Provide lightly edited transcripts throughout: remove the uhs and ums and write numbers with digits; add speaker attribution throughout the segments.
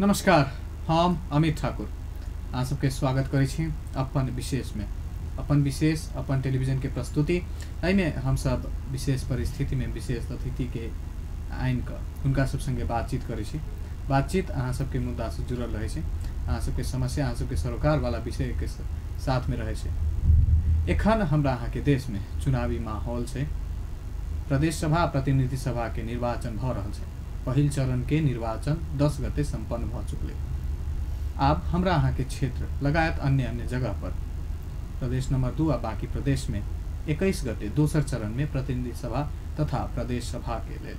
Speaker 1: नमस्कार, हम अमित ठाकुर अहाँ सबके स्वागत करै छी अपन विशेषमे। अपन विशेष अपन टेलीविजनके प्रस्तुति। एहिमे हमसब विशेष परिस्थितिमे विशेष अतिथिके आनि कऽ हुनका सब सङ्गे बातचीत करै छी। बातचीत अहाँ सबके मुद्दासँ जुड़ल रहै छै, अहाँ सबके समस्या, अहाँ सबके सरोकारवाला विषयके साथमे रहै छै। एखन हमरा अहाँके देशमे चुनावी माहौल छै। प्रदेश सभा प्रतिनिधि सभाके निर्वाचन भऽ रहल छै। पहिल चरणके निर्वाचन 10 गते सम्पन्न भऽ चुकलै। आब हमरा अहाँके क्षेत्र लगायत अन्य अन्य जगह पर प्रदेश नंबर 2 आ बाकी प्रदेश में 21 गते दोसर चरण में प्रतिनिधि सभा तथा प्रदेश सभा के लेल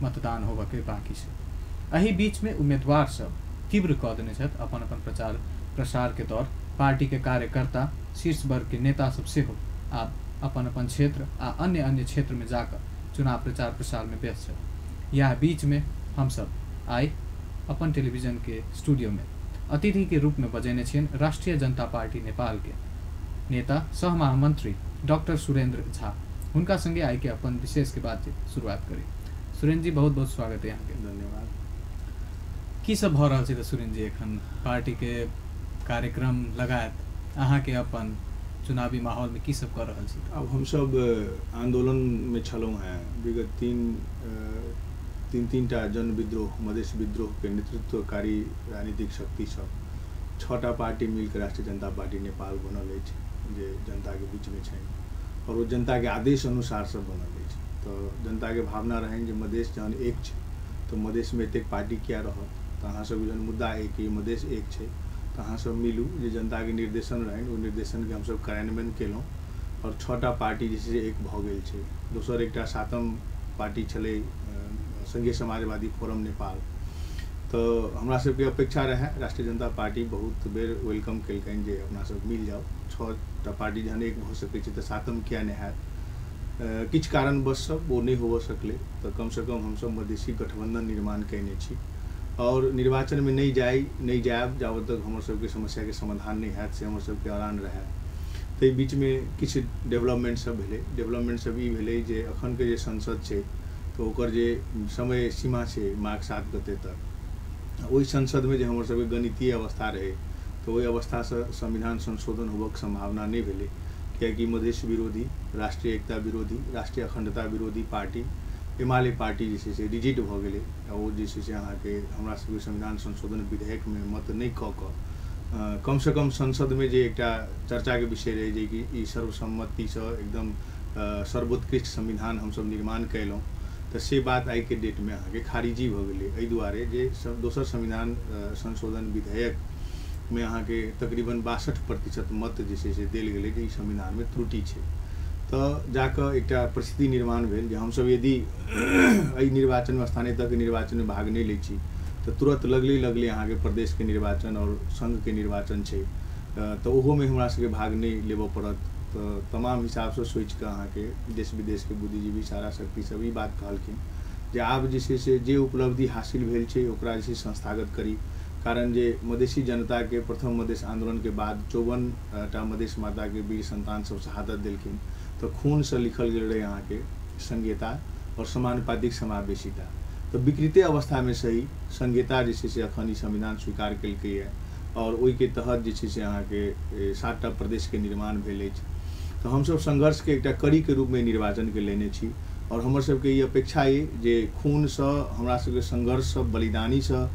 Speaker 1: मतदान होबऽ के बाकी छै। एहि बीच में उम्मीदवार सब तीव्र कऽ देने छथि अपन अपन प्रचार प्रसार के दौर। पार्टी के कार्यकर्ता, शीर्ष वर्ग के नेता सब सेहो आब अपन अपन क्षेत्र आ अन्य अन्य क्षेत्र में जाकर चुनाव प्रचार प्रसार में व्यस्त छथि। यह बीच में हम सब आइ अपन टेलीविजन के स्टूडियो में अतिथि के रूप में बजेने छियनि राष्ट्रीय जनता पार्टी नेपाल के नेता सह महामंत्री डॉक्टर सुरेंद्र झा। हुनका संगे आइ के अपन विशेष के बातचीत शुरुआत करी। सुरेंद्र जी, बहुत बहुत स्वागत है यहाँ के।
Speaker 2: धन्यवाद।
Speaker 1: की सब भऽ रहल छै तऽ सुरेंद्र जी, एखन पार्टी के कार्यक्रम लगायत अहाँ के अपन चुनावी माहौल में की सब कर रहल छी?
Speaker 2: अब हम सब आंदोलन में छलहुँ हैं। विगत तीन टा जन विद्रोह, मधेश विद्रोह के नेतृत्वकारी राजनीतिक शक्ति सब 6टा पार्टी मिलकर राष्ट्रीय जनता पार्टी नेपाल बनल अछि, जे जनता के बीच में छै और वो जनता के आदेश अनुसार सब बनल अछि। तो जनता के भावना रहनि जे मधेश जहन एक छै तो मधेश में एतेक पार्टी किया रहत, तो अहाँ सब जहन मुद्दा एक ये मधेश एक छै तो अहाँ सब मिलू। जे जनता के निर्देशन रहनि ओ निर्देशन के हमसब कार्यान्वयन केलहुँ और 6टा पार्टी जे छै एक भऽ गेल छै। दोसर एकटा 7म पार्टी छलै संघीय समाजवादी फोरम नेपाल। तो हमरा सबके अपेक्षा रहै, राष्ट्रीय जनता पार्टी बहुत बेर welcome केलकनि जे अपना सब मिल जाओ, 6टा पार्टी जहन एक भऽ सकै छै तऽ 7म किया नहि हैत। किछु कारणवश सब ओ नहि होबऽ सकलै, तऽ कमसँ कम हमसब मधेशी गठबंधन निर्माण कयने छी और निर्वाचनमे नहि जायब जाबत तक हमर सबके समस्याके समाधान नहि हैत, से हमर सबके अड़ान रहै। ताहि बीचमे किछु डेवलपमेंट सब भेलै। डेवलपमेंट सब ई भेलै जे अखनके जे संसद छै तऽ ओकर जे समय सीमा छै माघ 7 गते तक, ओहि संसदमे जे हमर सबके गणितीय अवस्था रहै तऽ ओहि अवस्थासँ संविधान संशोधन होबऽके सम्भावना नहि भेलै, कियाकि मधेश विरोधी, राष्ट्रीय एकता विरोधी, राष्ट्रीय अखंडता विरोधी पार्टी एमाले पार्टी जे छै से रिजिट भऽ गेलै। ओ जे छै से अहाँके हमरा सबके संविधान संशोधन विधेयकमे मत नहि कऽ कऽ कमसँ कम संसदमे जे एकटा चर्चाके विषय रहै जे कि ई सर्वसम्मतिसँ एकदम सर्वोत्कृष्ट संविधान हमसब निर्माण कयलहुँ, तऽ से बात आइके डेटमे अहाँके खारिजी भऽ गेलै। एहि दुआरे जे दोसर संविधान संशोधन विधेयकमे अहाँके तकरीबन 62% मत जे छै से देल गेलै जे ई संविधानमे त्रुटि छै। तऽ जाकऽ एकटा परिस्थिति निर्माण भेल जे हमसब यदि एहि निर्वाचनमे, स्थानीय तहके निर्वाचनमे भाग नहि लै छी तऽ तुरन्त लगले लगले अहाँके प्रदेशके निर्वाचन और संघके निर्वाचन छै, तऽ ओहोमे हमरा सबके भाग नहि लेबऽ पड़त। तऽ तमाम हिसाबसँ सोचिकऽ अहाँके देश विदेशके बुद्धिजीवी सारा शक्ति सब ई बात कहलखिन जे आब जे छै से जे उपलब्धि हासिल भेल छै ओकरा जे छै संस्थागत करी, कारण जे मधेशी जनताके प्रथम मधेश आन्दोलनके बाद 54टा मधेश माताके वीर संतान सब शहादत देलखिन, तऽ खूनसँ लिखल गेल रहै अहाँके संघीयता और समानुपातिक समावेशिता। तऽ विकृते अवस्थामे सही संघीयता जे छै से अखन ई संविधान स्वीकार केलकैए और ओहिके तहत जे छै से अहाँके 7टा प्रदेशके निर्माण भेल अछि। तऽ हमसब संघर्षके एकटा कड़ीके रूपमे निर्वाचनके लेने छी और हमर सबके ई अपेक्षा अइ जे खूनसँ हमरा सबके संघर्षसँ बलिदानीसँ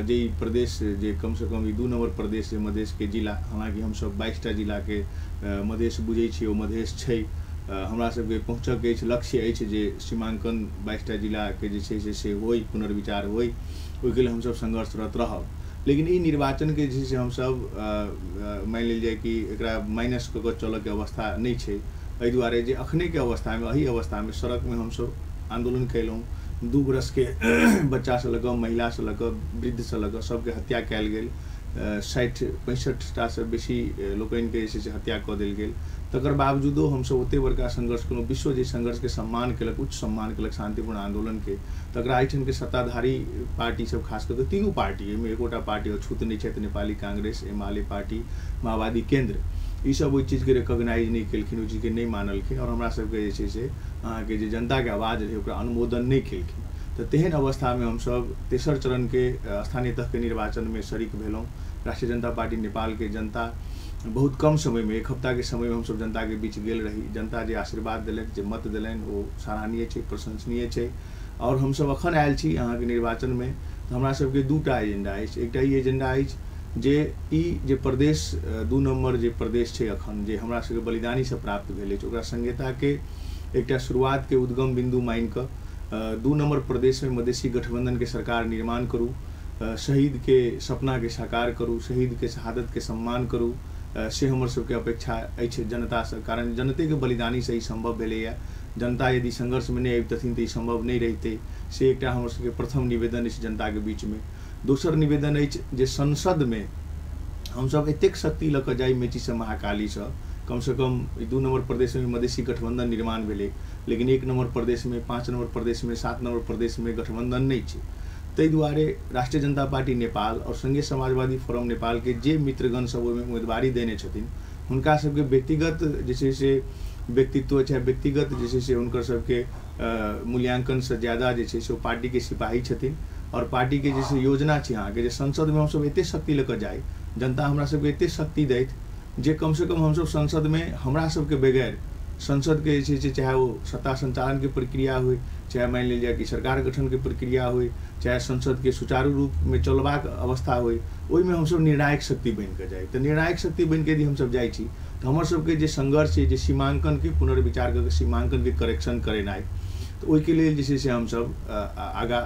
Speaker 2: जे ई प्रदेश जे कमसँ कम ई 2 नम्बर प्रदेश जे मधेशके जिला, हालाँकि हमसब 22टा जिलाके मधेश बुझै छियै, ओ मधेश छै। हमरा सबके पहुँचऽके अछि, लक्ष्य अछि जे सीमांकन 22टा जिलाके जे छै से होइ, पुनर्विचार होइ, ओहिके लेल हमसब संघर्षरत रहब। लेकिन ई निर्वाचनके जे छै से हमसब मानि लेल जाय कि एकरा माइनस कऽ कऽ चलऽके अवस्था नहि छै। एहि दुआरे जे अखनेके अवस्थामे, एहि अवस्थामे सड़कमे हमसब आन्दोलन कयलहुँ, 2 बरसके बच्चासँ लऽ कऽ महिलासँ लऽ कऽ वृद्धसँ लऽ कऽ सबके हत्या कयल गेल, 60-65टासँ बेसी लोकनिके जे छै से हत्या कऽ देल गेल। तकर बावजूदो हमसब ओतेक बड़का संघर्ष केलहुँ। विश्व जे संघर्षके सम्मान केलक, उच्च सम्मान केलक शान्तिपूर्ण आन्दोलनके, तकरा एहिठामके सत्ताधारी पार्टी सब, खास कऽ कऽ तीनू पार्टी, एहिमे एकोटा पार्टी अछूत नहि छथि, नेपाली कांग्रेस, एमाले पार्टी, माओवादी केन्द्र, ईसब ओहि चीजके रिकॉग्नाइज नहि केलखिन, ओहि चीजके नहि मानलखिन और हमरा सबके जे छै से अहाँके जे जनताके आवाज रहै ओकरा अनुमोदन नहि केलखिन। तऽ तेहन अवस्थामे हमसभ तेसर चरणके स्थानीय तहके निर्वाचनमे शरीक भेलहुँ। राष्ट्रीय जनता पार्टी नेपालके जनता बहुत कम समयमे, एक हफ्ताके समयमे हमसभ जनताके बीच गेल रही। जनता जे आशीर्वाद देलनि, जे मत देलनि, ओ सराहनीय छै, प्रशंसनीय छै। आओर हमसभ अखन आयल छी अहाँके निर्वाचनमे, तऽ हमरा सबके दूटा एजेंडा अछि। एकटा ई एजेंडा अछि जे ई जे प्रदेश 2 नम्बर जे प्रदेश छै अखन जे हमरा सबके बलिदानीसँ प्राप्त भेल अछि, ओकरा संहिताके एकटा शुरुआतके उद्गम बिन्दु मानि कऽ 2 नम्बर प्रदेशमे मधेसी गठबंधनके सरकार निर्माण करू, शहीदके सपनाके साकार करू, शहीदके शहादतके सम्मान करू, से हमर सबके अपेक्षा अछि जनतासँ। कारण जनतेके बलिदानीसँ ई सम्भव भेलैए। जनता यदि संघर्षमे नहि अबितथिन तऽ ई सम्भव नहि रहितै। से एकटा हमर सबके प्रथम निवेदन अछि जनताके बीचमे। दोसर निवेदन अछि जे संसदमे हमसब एतेक शक्ति लऽ कऽ जाइ मेचीसँ महाकालीसँ, कमसँ कम 2 नम्बर प्रदेशमे मधेसी गठबंधन निर्माण भेलै, लेकिन 1 नम्बर प्रदेशमे, 5 नम्बर प्रदेशमे, 7 नम्बर प्रदेशमे गठबंधन नहि छै। ताहि दुआरे राष्ट्रीय जनता पार्टी नेपाल और संघीय समाजवादी फोरम नेपालके जे मित्रगण सब ओहिमे उम्मीदवारी देने छथिन, हुनका सबके व्यक्तिगत जे छै से व्यक्तित्व चाहे व्यक्तिगत जे छै से हुनकर सबके मूल्यांकनसँ ज़्यादा जे छै से ओ पार्टीके सिपाही छथिन। और पार्टीके जे छै योजना छै अहाँके जे संसदमे हमसब एतेक शक्ति लऽ कऽ जाइ, जनता हमरा सबके एतेक शक्ति दैत जे कमसँ कम हमसब संसदमे हमरा सबके बगैर संसदके जे छै से चाहे ओ सत्ता संचालनके प्रक्रिया होइ, चाहे मानि लेल जाय कि सरकार गठनके प्रक्रिया होइ, चाहे संसदके सुचारू रूपमे चलबाक अवस्था होइ, ओहिमे हमसब निर्णायक शक्ति बनि कऽ जाइ। तऽ निर्णायक शक्ति बनि कऽ यदि हमसब जाइ छी तऽ हमर सबके जे संघर्ष छै, जे सीमांकनके पुनर्विचार कऽ के सीमांकनके करेक्शन करेनाइ, तऽ ओहिके लेल जे छै से हमसब आगाँ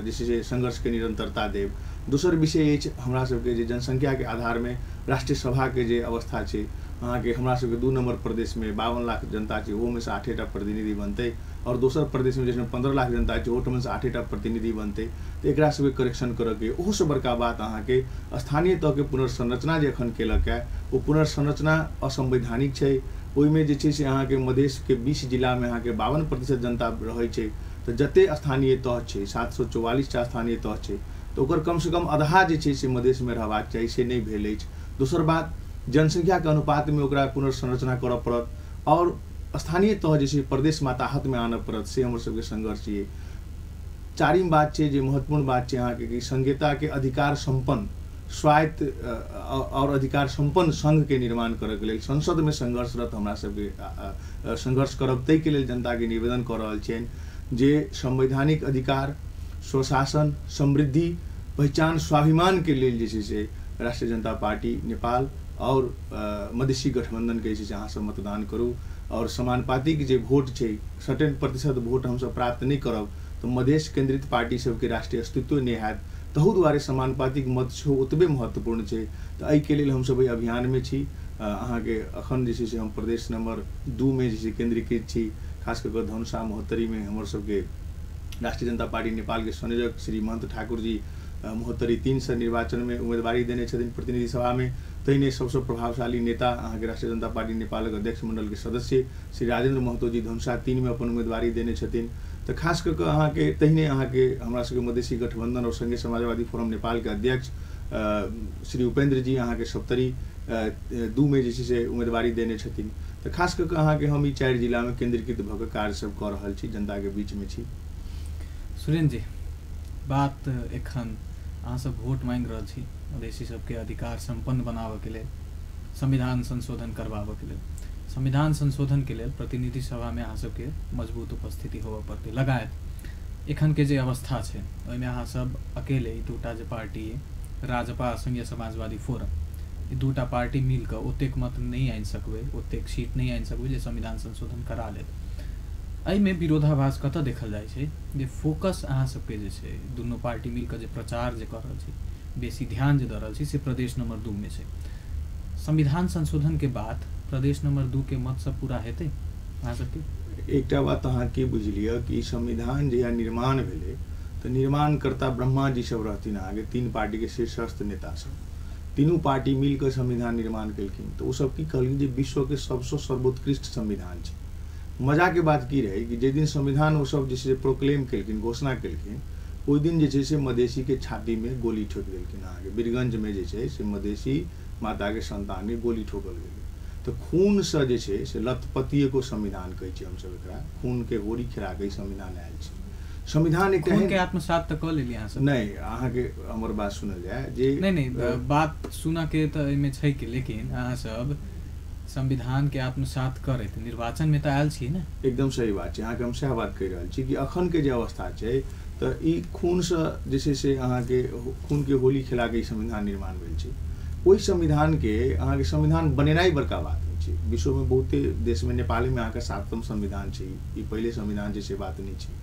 Speaker 2: जे छै से संघर्षके निरन्तरता देब। दोसर विषय अछि हमरा सबके जे जनसंख्याके आधारमे राष्ट्रीय सभाके जे अवस्था छै अहाँके, हमरा सबके 2 नम्बर प्रदेशमे 52 लाख जनता छै, ओहोमे से 8टा प्रतिनिधि बनतै, और दोसर प्रदेशमे जैसे 15 लाख जनता छै ओहोठामसँ 8टा प्रतिनिधि बनतै। तऽ एकरा सबके करेक्शन करऽके, ओहोसँ बड़का बात अहाँके स्थानीय तहके पुनर्संरचना जे एखन केलक है ओ पुनर्संरचना असंवैधानिक छै। ओहिमे जे छै से अहाँके मधेशके 20 जिलामे अहाँके 52% जनता रहै छै, तऽ जते स्थानीय तह छै 744टा स्थानीय तह छै, तऽ ओकर कमसँ कम आधा जे छै से मधेशमे रहबाक चाही, से नहि भेल अछि। दोसर बात, जनसंख्याके अनुपातमे ओकरा पुनर्संरचना करऽ पड़त और स्थानीय तह जे छै प्रदेश माताहतमे आनऽ पड़त, से हमर सबके संघर्ष ये। चारिम बात छै जे महत्वपूर्ण बात छै अहाँके कि संहिताके अधिकार सम्पन्न स्वायत्त और अधिकार सम्पन्न संघके निर्माण करऽके लेल संसदमे संघर्षरत हमरा सबके संघर्ष करब, ताहिके लेल जनताके निवेदन कऽ रहल छियनि जे संवैधानिक अधिकार, स्वशासन, समृद्धि, पहिचान, स्वाभिमानके लेल जे छै से राष्ट्रीय जनता पार्टी नेपाल और मधेसी गठबंधनके जे छै से अहाँ सब मतदान करू। और समानुपातिक जे वोट छै 60% वोट हमसब प्राप्त नहि करब तऽ मधेश केंद्रित पार्टी सबके राष्ट्रीय अस्तित्व नहि हैत, तहू दुआरे समानुपातिक मत सेहो ओतबे महत्वपूर्ण छै। तऽ एहिके लेल हमसब एहि अभियानमे छी। अहाँके अखन जे छै से हम प्रदेश नम्बर 2 मे जे छै केंद्रीकृत छी, खास कऽ कऽ धनुषा महोत्तरीमे हमर सबके राष्ट्रीय जनता पार्टी नेपालके संयोजक श्री महंत ठाकुर जी महोत्तरी 3 से निर्वाचनमे उम्मीदवारी देने छथिन प्रतिनिधि सभामे। तहिने सबसँ प्रभावशाली नेता अहाँके राष्ट्रीय जनता पार्टी नेपालक अध्यक्ष मंडलके सदस्य श्री राजेंद्र महतो जी धनुषा 3 मे अपन उम्मीदवारी देने छथिन। तऽ खास कऽ कऽ अहाँके तहिने अहाँके हमरा सबके मधेसी गठबंधन और संघीय समाजवादी फोरम नेपालके अध्यक्ष श्री उपेंद्र जी अहाँके सप्तरी 2 मे जे छै से उम्मीदवारी देने छथिन। तऽ खास कऽ कऽ अहाँके हम ई 4 जिलामे केंद्रीकृत भऽ कऽ कार्य सब कऽ रहल छी, जनताके बीचमे छी।
Speaker 1: सुरेंद्र जी, बात एखन अहाँ सब वोट मांगि रहल छी मधेसी सबके अधिकार सम्पन्न बनाबऽके लेल, संविधान संशोधन करबाबऽके लेल। संविधान संशोधनके लेल प्रतिनिधि सभामे अहाँ सबके मजबूत उपस्थिति होबऽ पड़तै। लगायत एखनके जे अवस्था छै ओहिमे अहाँ सब अकेले ई दूटा जे पार्टी राजपा संघीय समाजवादी फोरम, ई दूटा पार्टी मिलकऽ ओतेक मत नहि आनि सकबै, ओतेक सीट नहि आनि सकबै जे संविधान संशोधन करा लेत। एहिमे विरोधाभास कतऽ देखल जाइ छै जे फोकस अहाँ सबके जे छै दुनू पार्टी मिलकऽ जे प्रचार जे कऽ रहल छी, बेसी ध्यान जे दऽ रहल छी से प्रदेश नम्बर 2 मे छै। संविधान संशोधन के बाद प्रदेश नम्बर 2 के मत सब पूरा हेतै अहाँ सबके?
Speaker 2: एकटा बात अहाँ की बुझि लिअ कि संविधान जहिया निर्माण भेलै तऽ निर्माणकर्ता ब्रह्मा जी सब रहथिन अहाँके 3 पार्टीके शीर्षस्थ नेता सब, तीनू पार्टी मिलकऽ संविधान निर्माण केलखिन। तऽ ओसब की कहलखिन जे विश्वके सबसँ सर्वोत्कृष्ट संविधान छै। मजाके बात की रहै कि जाहि दिन संविधान ओसब जे छै से प्रोक्लेम केलखिन, घोषणा केलखिन, ओहि दिन जे छै से मधेसीके छातीमे गोली ठोकि देलखिन। अहाँके वीरगंजमे जे छै से मधेसी माताके सन्तानके गोली ठोकल गेलै। तऽ खूनसँ जे छै से लतपतिएको संविधान कहै छियै हमसब एकरा, खूनके होरी खेलाके ई संविधान आयल छै। संविधान एक
Speaker 1: खून के आत्मसात तऽ कऽ लेली अहाँ सब।
Speaker 2: नहि, अहाँके हमर बात सुनल जाय जे
Speaker 1: नहि बात सुनऽ के तऽ एहिमे छै कि, लेकिन अहाँ सब संविधान के आत्मसात करैत निर्वाचन में तऽ आयल छी ने।
Speaker 2: एकदम सही बात छै, अहाँके हम सएह बात कहि रहल छी कि अखन के जे अवस्था छै तऽ ई खूनसँ जे छै से अहाँके खूनके होली खेलाके ई संविधान निर्माण भेल छै। ओहि संविधानके अहाँके संविधान बनेनाइ बड़का बात नहि छै। विश्वमे बहुते देशमे, नेपालेमे अहाँके 7म संविधान छै, ई पहिले संविधान छै से बात नहि छै।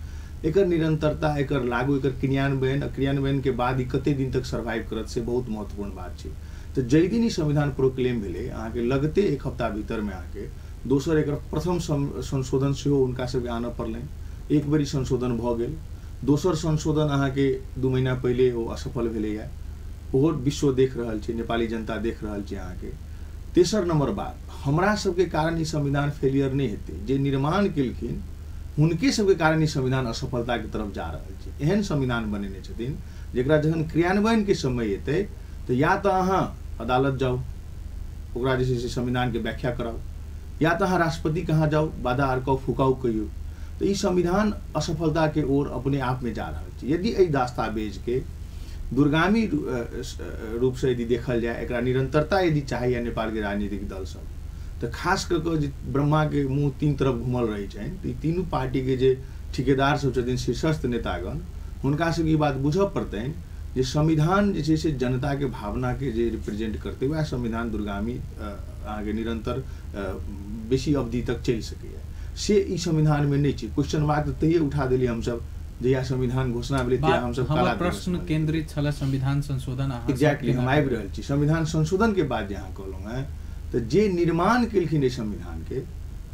Speaker 2: एकर निरंतरता, एकर लागू, एकर क्रियान्वयन, क्रियान्वयनके बाद ई कते दिन तक सर्वाइव करत से बहुत महत्वपूर्ण बात छै। तऽ जाहि दिन ई संविधान प्रोक्लेम भेलै अहाँके लगते एक हफ्ता भीतरमे अहाँके दोसर एकर प्रथम संशोधन सेहो हुनका सबके आनऽ पड़लनि। एक बेर ई संशोधन भऽ गेल, दोसर संशोधन अहाँके 2 महीना पहिले ओ असफल भेलैए, ओहो विश्व देख रहल छै, नेपाली जनता देख रहल छै अहाँके। तेसर नंबर बात, हमरा सबके कारण ई संविधान फेलियर नहि हेतै, जे निर्माण केलखिन हुनके सबके कारण ई संविधान असफलताके तरफ जा रहल छै। एहन संविधान बनेने छथिन जकरा जखन क्रियान्वयनके समय एतै तऽ या तऽ अहाँ अदालत जाउ, ओकरा जे छै से संविधानके व्याख्या कराउ, या तऽ अहाँ राष्ट्रपति कहाँ जाउ, बाधा अड़काउ फुकाउ कहियौ। तऽ ई संविधान असफलताके ओर अपने आपमे जा रहल छै। यदि एहि दस्तावेजके दूरगामी रूपसँ यदि देखल जाय, एकरा निरंतरता यदि चाहैए नेपालके राजनीतिक दल सब, तऽ खास कऽ कऽ जे ब्रह्माके मुँह 3 तरफ घुमल रहै छनि, तऽ ई तीनू पार्टीके जे ठिकेदार सब छथिन, शीर्षस्थ नेतागण, हुनका सबके ई बात बुझऽ पड़तनि जे संविधान जे छै से जनताके भावनाके जे रिप्रेजेंट करतै वएह संविधान दूरगामी अहाँके निरंतर बेसी अवधि तक चलि सकैए। से ई संविधानमे नहि छै। क्वेश्चन मार्क तऽ तहिये उठा देलियै हमसब जहिया संविधान घोषणा भेलै तहिया हमसब
Speaker 1: हमर प्रश्न केंद्रित छलै संविधान संशोधन।
Speaker 2: एग्जैक्टली, हम आबि रहल छी संविधान संशोधन के बाद जे अहाँ कहलहुँ हेँ, तऽ जे निर्माण केलखिन एहि संविधानके,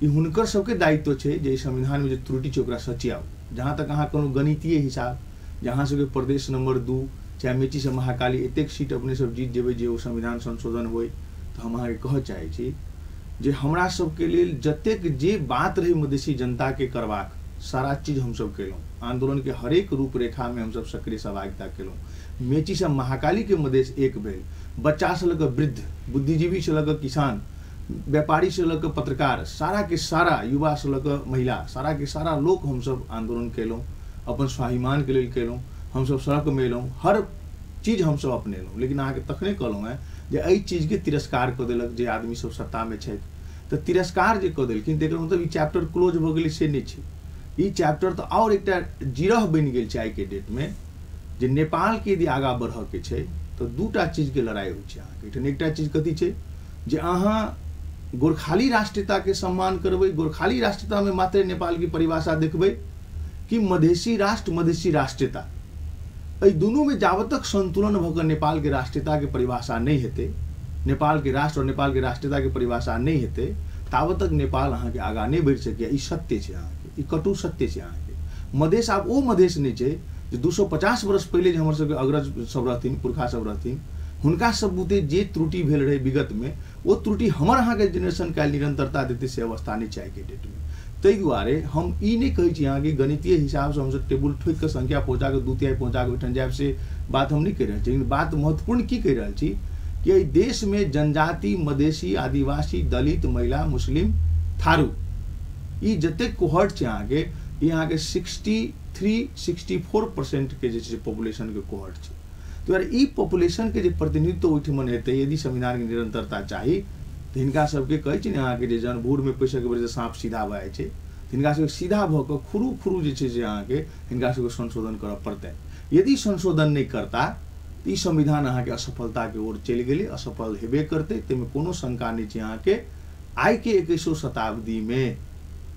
Speaker 2: ई हुनकर सबके दायित्व छै जे एहि संविधानमे जे त्रुटि छै ओकरा सचियाउ। जहाँ तक अहाँ कोनो गणितीय हिसाब, जे अहाँ सबके प्रदेश नंबर 2 चाहे मेचीसँ महाकाली एतेक सीट अपने सब जीत जेबै जे ओ संविधान संशोधन होइ, तऽ हम अहाँके कहऽ चाहै छी जे हमरा सबके लेल जतेक जे बात रहै मधेसी जनताके करबाक, सारा चीज हमसब केलहुँ। आंदोलनके हरेक रूपरेखामे हमसब सक्रिय सहभागिता केलहुँ। मेचीसँ महाकालीके मधेश एक भेल, बच्चासँ लऽ कऽ वृद्ध, बुद्धिजीवीसँ लऽ कऽ किसान, व्यापारीसँ लऽ कऽ पत्रकार, सारा के सारा युवासँ लऽ कऽ महिला, सारा के सारा लोक हमसब आंदोलन केलहुँ, अपन स्वाभिमानके लेल केलहुँ। हमसब सड़कमे एलहुँ, हर चीज हमसब अपनेलहुँ। लेकिन अहाँके तखने कहलहुँ हेँ जे एहि चीजके तिरस्कार कऽ देलक जे आदमी सब सत्तामे छथि, तऽ तिरस्कार जे कऽ देलखिन तकर मतलब ई चैप्टर क्लोज भऽ गेलै से नहि छै। ई चैप्टर तऽ आओर एकटा जिरह बनि गेल छै आइके डेटमे, जे नेपालके यदि आगाँ बढ़ऽके छै तऽ 2टा चीजके लड़ाइ होइ छै अहाँके एहिठाम। एकटा चीज कथी छै जे अहाँ गोरखाली राष्ट्रीयताके सम्मान करबै, गोरखाली राष्ट्रीयतामे मात्र नेपालके परिभाषा देखबै, कि मधेसी राष्ट्र मधेसी राष्ट्रीयता, एहि दुनूमे जाबत तक संतुलन भऽ कऽ नेपालके राष्ट्रीयताके परिभाषा नहि हेतै, नेपालके राष्ट्र और नेपालके राष्ट्रीयताके परिभाषा नहि हेतै, ताबत तक नेपाल अहाँके आगाँ नहि बढ़ि सकैए। ई सत्य छै अहाँके, ई कटु सत्य छै अहाँके। मधेश आब ओ मधेश नहि छै जे 250 वर्ष पहिले जे हमर सबके अग्रज सब रहथिन, पुरखा सब रहथिन, हुनका सब बुते जे त्रुटि भेल रहै विगतमे, ओ त्रुटि हमर अहाँके जेनरेशन काल्हि निरंतरता देतै से अवस्था नहि छै आइके डेटमे। ताहि दुआरे हम ई नहि कहै छी अहाँके गणितीय हिसाबसँ हमसब टेबुल ठोकि कऽ संख्या पहुँचा कऽ 2/3 पहुँचा कऽ ओहिठाम जायब से बात हम नहि कहि रहल छी। लेकिन बात महत्वपूर्ण की कहि रहल छी कि एहि देशमे जनजाति, मधेसी, आदिवासी, दलित, महिला, मुस्लिम, थारू, ई जतेक कोहर्ट छै अहाँके, ई अहाँके 63-64% के जे छै पॉपुलेशनके कोहर्ट छै। दुआरे ई पॉपुलेशनके जे प्रतिनिधित्व ओहिठमन हेतै, यदि संविधानके निरंतरता चाही तऽ हिनका सबके कहै छै ने अहाँके जे जहन भूरमे पैसऽके बेर साँप सीधा भऽ जाइ छै, हिनका सबके सीधा भऽ कऽ खुरू खुरू जे छै से अहाँके हिनका सबके संशोधन करऽ पड़तनि। यदि संशोधन नहि करता तऽ ई संविधान अहाँके असफलताके ओर चलि गेलै, असफल हेबे करतै, ताहिमे कोनो शंका नहि छै अहाँके। आइके 21 शताब्दीमे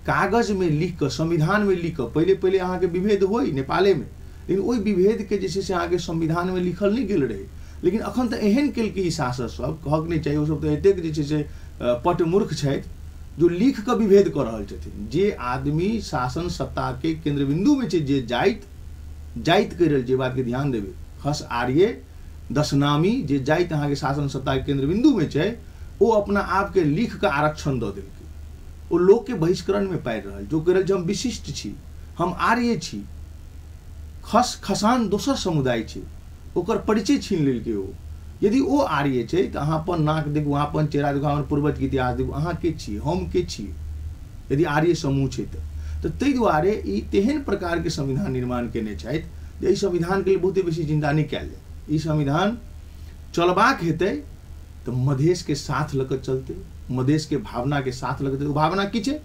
Speaker 2: कागजमे लिख कऽ, संविधानमे लिख कऽ, पहिले पहिले अहाँके विभेद होइ नेपालेमे, लेकिन ओहि विभेदके जे छै से अहाँके संविधानमे लिखल नहि गेल रहै। लेकिन अखन तऽ एहन केलकै ई शासक सब, कहक नहि चाही, ओसब तऽ एतेक जे छै से पटमूर्ख छथि जो लिख कऽ विभेद कऽ रहल छथिन। जे आदमी शासन सत्ताके केन्द्रबिन्दुमे छै, जे जाइत जाइत कहि रहल छै, बातके ध्यान देबै, खस आर्य दशनामी, जे जाइत अहाँके शासन सत्ताके केन्द्रबिन्दुमे छै, ओ अपना आपके लिख कऽ आरक्षण दऽ देलकै। ओ लोकके बहिष्करणमे पारि रहल, जो कहि रहल छै हम विशिष्ट छी, हम आर्य छी, खस खसान दोसर समुदाय छै, ओकर परिचय छीन लेलकै ओ। यदि ओ आर्य छै तऽ अहाँ अपन नाक देखू, अहाँ अपन चेहरा देखू, अहाँ अपन पूर्वजके इतिहास देखू, अहाँ के छी, हम के छी, यदि आर्य समूह छै तऽ। तऽ ताहि दुआरे ई तेहन प्रकारके संविधान निर्माण केने छथि जे एहि संविधानके लेल बहुते बेसी चिन्ता नहि कयल जाय। ई संविधान चलबाक हेतै तऽ मधेशके साथ लऽ कऽ चलतै, मधेशके भावनाके साथ लऽ कऽ चलतै। ओ भावना की छै?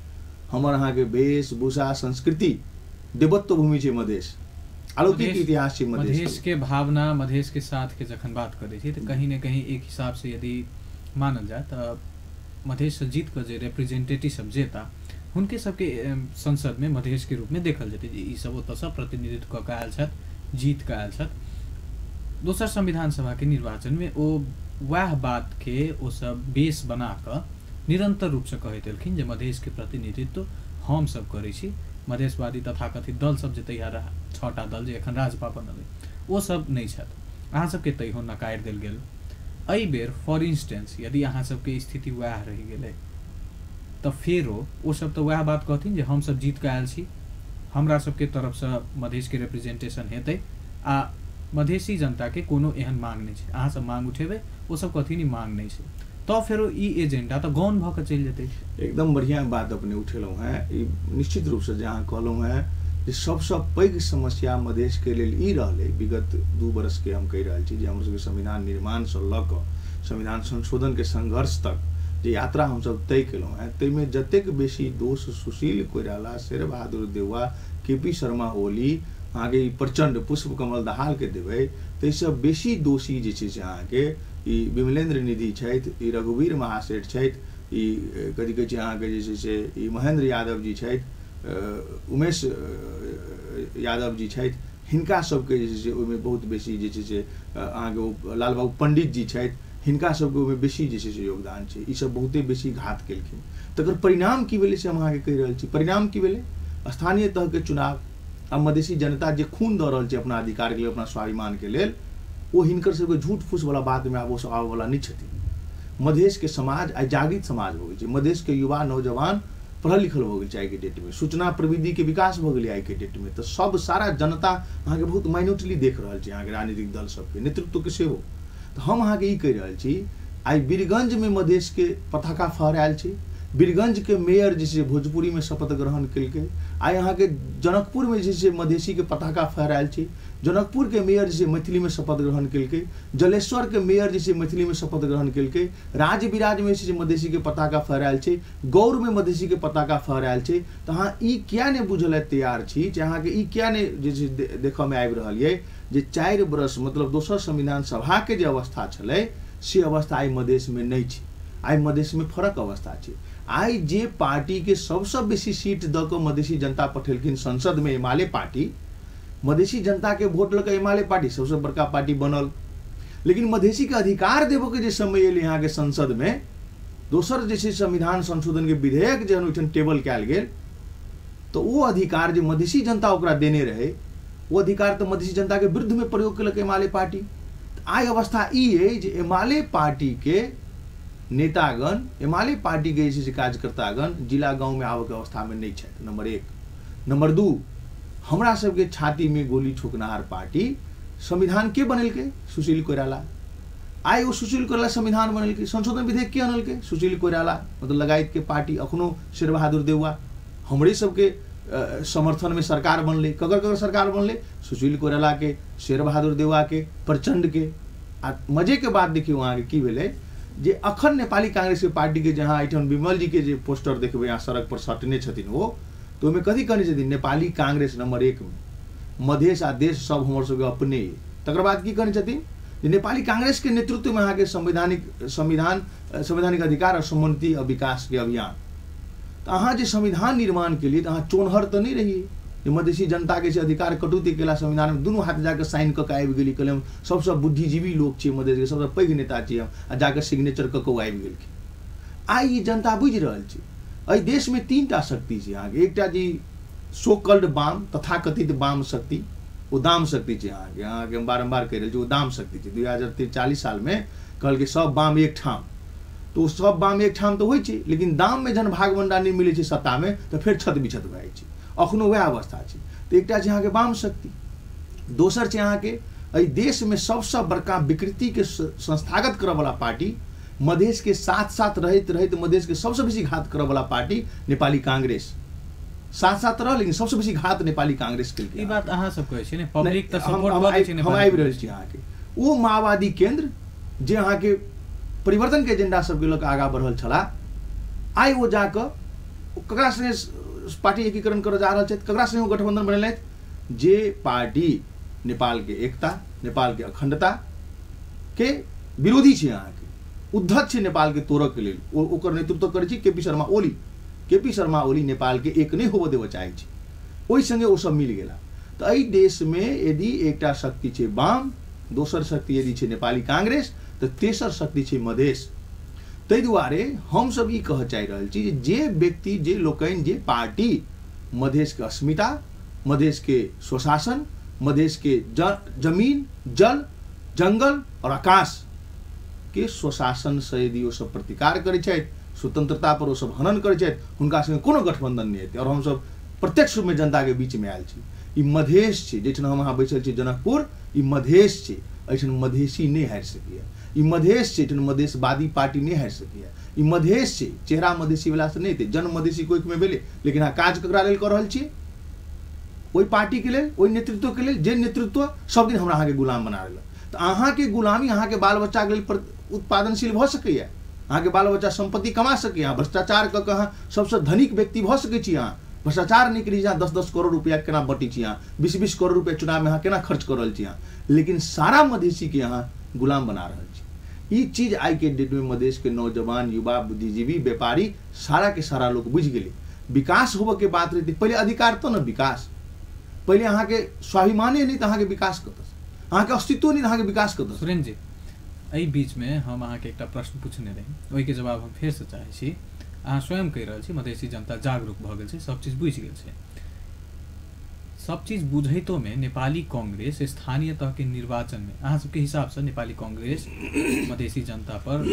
Speaker 2: हमर अहाँके वेशभूषा, संस्कृति, देवत्व भूमि छै मधेश, अलौकिक इतिहास छै मधेश।
Speaker 1: मधेश के भावना, मधेश के साथ के जखन बात करै छी तऽ कहीं ने कहीं एक हिसाब से यदि मानल जाय तऽ मधेश से जीत कऽ जे रिप्रेजेंटेटिव सब जेता हुनके सबके संसद में मधेश के रूप में देखल जेतै जे ई सब ओतऽसँ प्रतिनिधित्व कऽ के आयल छथि, जीत कऽ आयल छथि। दोसर संविधान सभा के निर्वाचन में ओ वएह बात के ओ सब बेस बना कऽ निरंतर रूप से कहैत एलखिन जे मधेश के प्रतिनिधित्व हम सब करै छी। मधेशवादी तथाकथित दल सब जे तैयार 6टा दल जे एखन राजपा बनल ओ सब नहि छथि, अहाँ सबके तैहो नकारि देल गेल। एहि बेर फॉर इंस्टेंस यदि अहाँ सबके स्थिति वएह रहि गेलै तऽ फेरो ओ सब तऽ वएह बात कहथिन जे हमसब जीत कऽ आयल छी, हमरा सबके तरफसँ मधेशके रिप्रेजेंटेशन हेतै आ मधेशी जनताके कोनो एहन मांग नहि छै। अहाँ सब मांग उठेबै, ओ सब कहथिन ई मांग नहि छै, तऽ फेरो ई एजेंडा तऽ गौण भऽ कऽ चलि जेतै।
Speaker 2: एकदम बढ़िआँ बात अपने उठेलहुँ हेँ। ई निश्चित रूपसँ जे अहाँ कहलहुँ हेँ जे सबसँ पैघ समस्या मधेशके लेल ई रहलै विगत 2 वर्षके हम कहि रहल छी जे हमर सबके संविधान निर्माणसँ लऽ कऽ संविधान संशोधनके संघर्ष तक जे यात्रा हमसब तय केलहुँ हेँ ताहिमे जतेक बेसी दोष सुशील कोइराला, शेरबहादुर देउवा, के.पी. शर्मा ओली, अहाँके ई प्रचण्ड, पुष्प कमल दाहालके देबै, ताहिसँ बेसी दोषी जे छै से अहाँके ई विमलेन्द्र निधि छथि, ई रघुवीर महासेठ छथि, ई कथी कहै छै अहाँके जे छै से ई महेंद्र यादव जी छथि, उमेश यादव जी छथि, हिनका सबके जे छै से ओहिमे बहुत बेसी जे छै से अहाँके ओ लालबाबू पंडित जी छथि, हिनका सबके ओहिमे बेसी जे छै से योगदान छै। ई सब बहुते बेसी घात केलखिन। तकर परिणाम की भेलै से हम अहाँके कहि रहल छी। परिणाम की भेलै? स्थानीय तहके चुनाव आ मधेशी जनता जे खून दऽ रहल छै अपना अधिकारके लेल, अपना स्वाभिमानके लेल, ओ हिनकर सबके झूठ फूसवला बातमे आब ओसब आबयवला नहि छथिन। मधेशके समाज आइ जागृत समाज भऽ गेल छै। मधेशके युवा नौजवान पढ़ल लिखल भऽ गेल छै आइके डेटमे, सूचना प्रविधिके विकास भऽ गेलै आइके डेटमे, तऽ सब सारा जनता अहाँके बहुत माइन्यूटली देख रहल छै अहाँके राजनीतिक दल सबके नेतृत्वके सेहो। तऽ हम अहाँके ई कहि रहल छी आइ वीरगंजमे मधेशके पताका फहरायल छै, वीरगंजके मेयर जे छै भोजपुरीमे शपथ ग्रहण केलकै, आइ अहाँके जनकपुरमे जे छै मधेशीके पताका फहरायल छै, जनकपुरके मेयर जे छै मैथिलीमे शपथ ग्रहण केलकै, जलेश्वरके मेयर जे छै मैथिलीमे शपथ ग्रहण केलकै, राजविराजमे जे छै मधेशीके पताका फहरायल छै, गौरमे मधेशीके पताका फहरायल छै। तऽ अहाँ ई किया नहि बुझऽ लए तैयार छी जे अहाँके ई किया नहि जे छै देखऽमे आबि रहल यऽ जे 4 वर्ष मतलब दोसर संविधान सभाके जे अवस्था छलै से अवस्था आइ मधेशमे नहि छै। आइ मधेशमे फरक अवस्था छै। आइ जे पार्टीके सबसँ बेसी सीट दऽ कऽ मधेशी जनता पठेलखिन संसदमे एमाले पार्टी, मधेशी जनताके वोट लऽ कऽ एमाले पार्टी सबसँ बड़का पार्टी बनल, लेकिन मधेशीके अधिकार देबऽके जे समय एलै अहाँके संसदमे, दोसर जे छै संविधान संशोधनके विधेयक जहन ओहिठाम टेबल कयल गेल तऽ ओ अधिकार जे मधेशी जनता ओकरा देने रहै ओ अधिकार तऽ मधेशी जनताके विरुद्धमे प्रयोग केलक एमाले पार्टी। आइ अवस्था ई अइ जे एमाले पार्टीके नेतागण, एमाले पार्टीके जे छै से कार्यकर्तागण जिला गाँवमे आबऽके अवस्थामे नहि छथि, नंबर 1। नंबर 2, हमरा सबके छातीमे गोली ठोकनहार पार्टी संविधान के बनेलकै? सुशील कोइराला। आइ ओ सुशील कोइराला संविधान बनेलकै, संशोधन विधेयक के अनलकै? सुशील कोइराला, मतलब लगायतके पार्टी अखनो शेरबहादुर देउवा हमरे सबके समर्थनमे सरकार बनलै। ककर ककर सरकार बनलै? सुशील कोइरालाके, शेरबहादुर देउवाके, प्रचण्डके। आ मजेके बात देखियौ अहाँके की भेलै जे अखन नेपाली कांग्रेस के पार्टी के जहाँ एहिठाम विमल जी के जे पोस्टर देखबै अहाँ सड़क पर सटने छथिन ओ, तऽ ओहिमे कथी कहने छथिन? नेपाली कांग्रेस नंबर 1 में, मधेश आ देश सब हमर सबके अपने। तकर बाद की कहने छथिन जे नेपाली कांग्रेस के नेतृत्व में अहाँके संवैधानिक अधिकार और समुन्नति और विकास के अभियान। तऽ अहाँ जे संविधान निर्माण के लिए तऽ अहाँ चोनहर तऽ नहि रहियै जे मधेशी जनता के अधिकार कटौती केला संविधान में दुनू हाथ जाके साइन कऽ के आबि गेली, कहले हम सबसँ बुद्धिजीवी लोक छियै मधेशके, सबसँ पैघ नेता छियै हम, आ जाके सिग्नेचर कऽ के आबि गेलखिन। आइ ई जनता बुझि रहल छै। एहि देशमे 3टा शक्ति छै अहाँके। एकटा जी सो कॉल्ड वाम, तथाकथित वाम शक्ति, ओ दाम शक्ति छै अहाँके, अहाँके हम बारम्बार कहि रहल छी ओ दाम शक्ति छै। 2043 सालमे कहलकै सब वाम एक ठाम, तऽ ओ सब वाम एक ठाम तऽ होइ छै, लेकिन दाममे जहन भागवंडा नहि मिलै छै सत्तामे तऽ फेर छत बिछत भए जाइ छै। अखनो वएह अवस्था छै। तऽ एकटा छै अहाँके वाम शक्ति, दोसर छै अहाँके एहि देशमे सबसँ बड़का विकृतिके संस्थागत करऽवला पार्टी, मधेशके साथ साथ रहैत रहैत मधेशके सबसँ बेसी घात करऽवला पार्टी नेपाली कांग्रेस। साथ साथ रहल, लेकिन सबसँ बेसी घात नेपाली कांग्रेस केलकै।
Speaker 1: ई बात अहाँ सब कहै छियै ने, पब्लिक तऽ सपोर्ट कऽ दै छै।
Speaker 2: हम आबि रहल छी अहाँके। ओ माओवादी केंद्र जे अहाँके परिवर्तन के एजेंडा सबके लऽ कऽ आगाँ बढ़ल छलाह, आइ ओ जाकऽ ककरा संगे पार्टी एकीकरण करऽ जा रहल छथि, ककरा संगे ओ गठबंधन बनेलथि? जे पार्टी नेपाल के एकता, नेपाल के अखंडता के विरोधी छै, अहाँके उद्धत छै नेपाल के तोड़ऽ के लेल, ओ ओकर नेतृत्व करै छै केपी शर्मा ओली। केपी शर्मा ओली नेपाल के एक नहि होबऽ देबऽ चाहै छै, ओहि संगे ओ सब मिल गेला। तऽ एहि देशमे यदि एकटा शक्ति छै वाम, दोसर शक्ति यदि छै नेपाली कांग्रेस, तऽ तेसर शक्ति छै मधेश। ताहि दुआरे हमसब ई कहऽ चाहि रहल छी जे व्यक्ति, जे लोकनि, जे पार्टी मधेशके अस्मिता, मधेशके स्वशासन, मधेशके जमीन, जल, जंगल और आकाश के स्वशासन से यदि ओ सब प्रतिकार करै छथि, स्वतंत्रता पर ओ सब हनन करै छथि, हुनका संगे कोनो गठबंधन नहि हेतै। और हमसब प्रत्यक्ष रूपमे जनताके बीचमे आयल छी। ई मधेश छै, जाहिठाम हम अहाँ बैसल छी जनकपुर, ई मधेश छै, एहिठाम मधेशी नहि हारि सकैए। ई मधेश छै, एहिठाम मधेशवादी पार्टी नहि हारि सकैए। ई मधेश छै, चेहरा मधेशी वला से नहि हेतै, जन्म मधेशी कोइखमे भेलै, लेकिन अहाँ काज ककरा लेल कऽ रहल छियै? ओहि पार्टीके लेल, ओहि नेतृत्वके लेल जे नेतृत्व सब दिन हमरा अहाँके गुलाम बना देलक। तऽ अहाँके गुलामी अहाँके बाल बच्चाके लेल उत्पादनशील भऽ सकैए, अहाँके बाल बच्चा सम्पत्ति कमा सकैए, अहाँ भ्रष्टाचार कऽ कऽ अहाँ सबसँ धनिक व्यक्ति भऽ सकै छी। अहाँ भ्रष्टाचार नहि करी, अहाँ 10-10 करोड़ रुपया केना बँटै छी, अहाँ 20-20 करोड़ रुपया चुनावमे अहाँ केना खर्च कऽ रहल छी अहाँ, लेकिन सारा मधेशीके अहाँ गुलाम बना रहल छी। ई चीज आइके डेटमे मधेशके नौजवान, युवा, बुद्धिजीवी, व्यापारी सारा के सारा लोक बुझि गेलै। विकास होबऽके बात रहतै, पहिले अधिकार तऽ ने विकास, पहिले अहाँके स्वाभिमाने नहि तऽ अहाँके विकास कतऽसँ, अहाँके अस्तित्व नहि तऽ अहाँके विकास कतऽसँ।
Speaker 1: सुरेन्द्र जी, एहि बीचमे हम अहाँके एकटा प्रश्न पूछने रही, ओहिके जवाब हम फेरसँ चाहै छी। अहाँ स्वयं कहि रहल छी मधेशी जनता जागरूक भऽ गेल छै, सब चीज बुझि गेल छै। सब चीज बुझैतोमे नेपाली कांग्रेस स्थानीय तहके निर्वाचनमे अहाँ सबके हिसाबसँ नेपाली कांग्रेस मधेशी जनता पर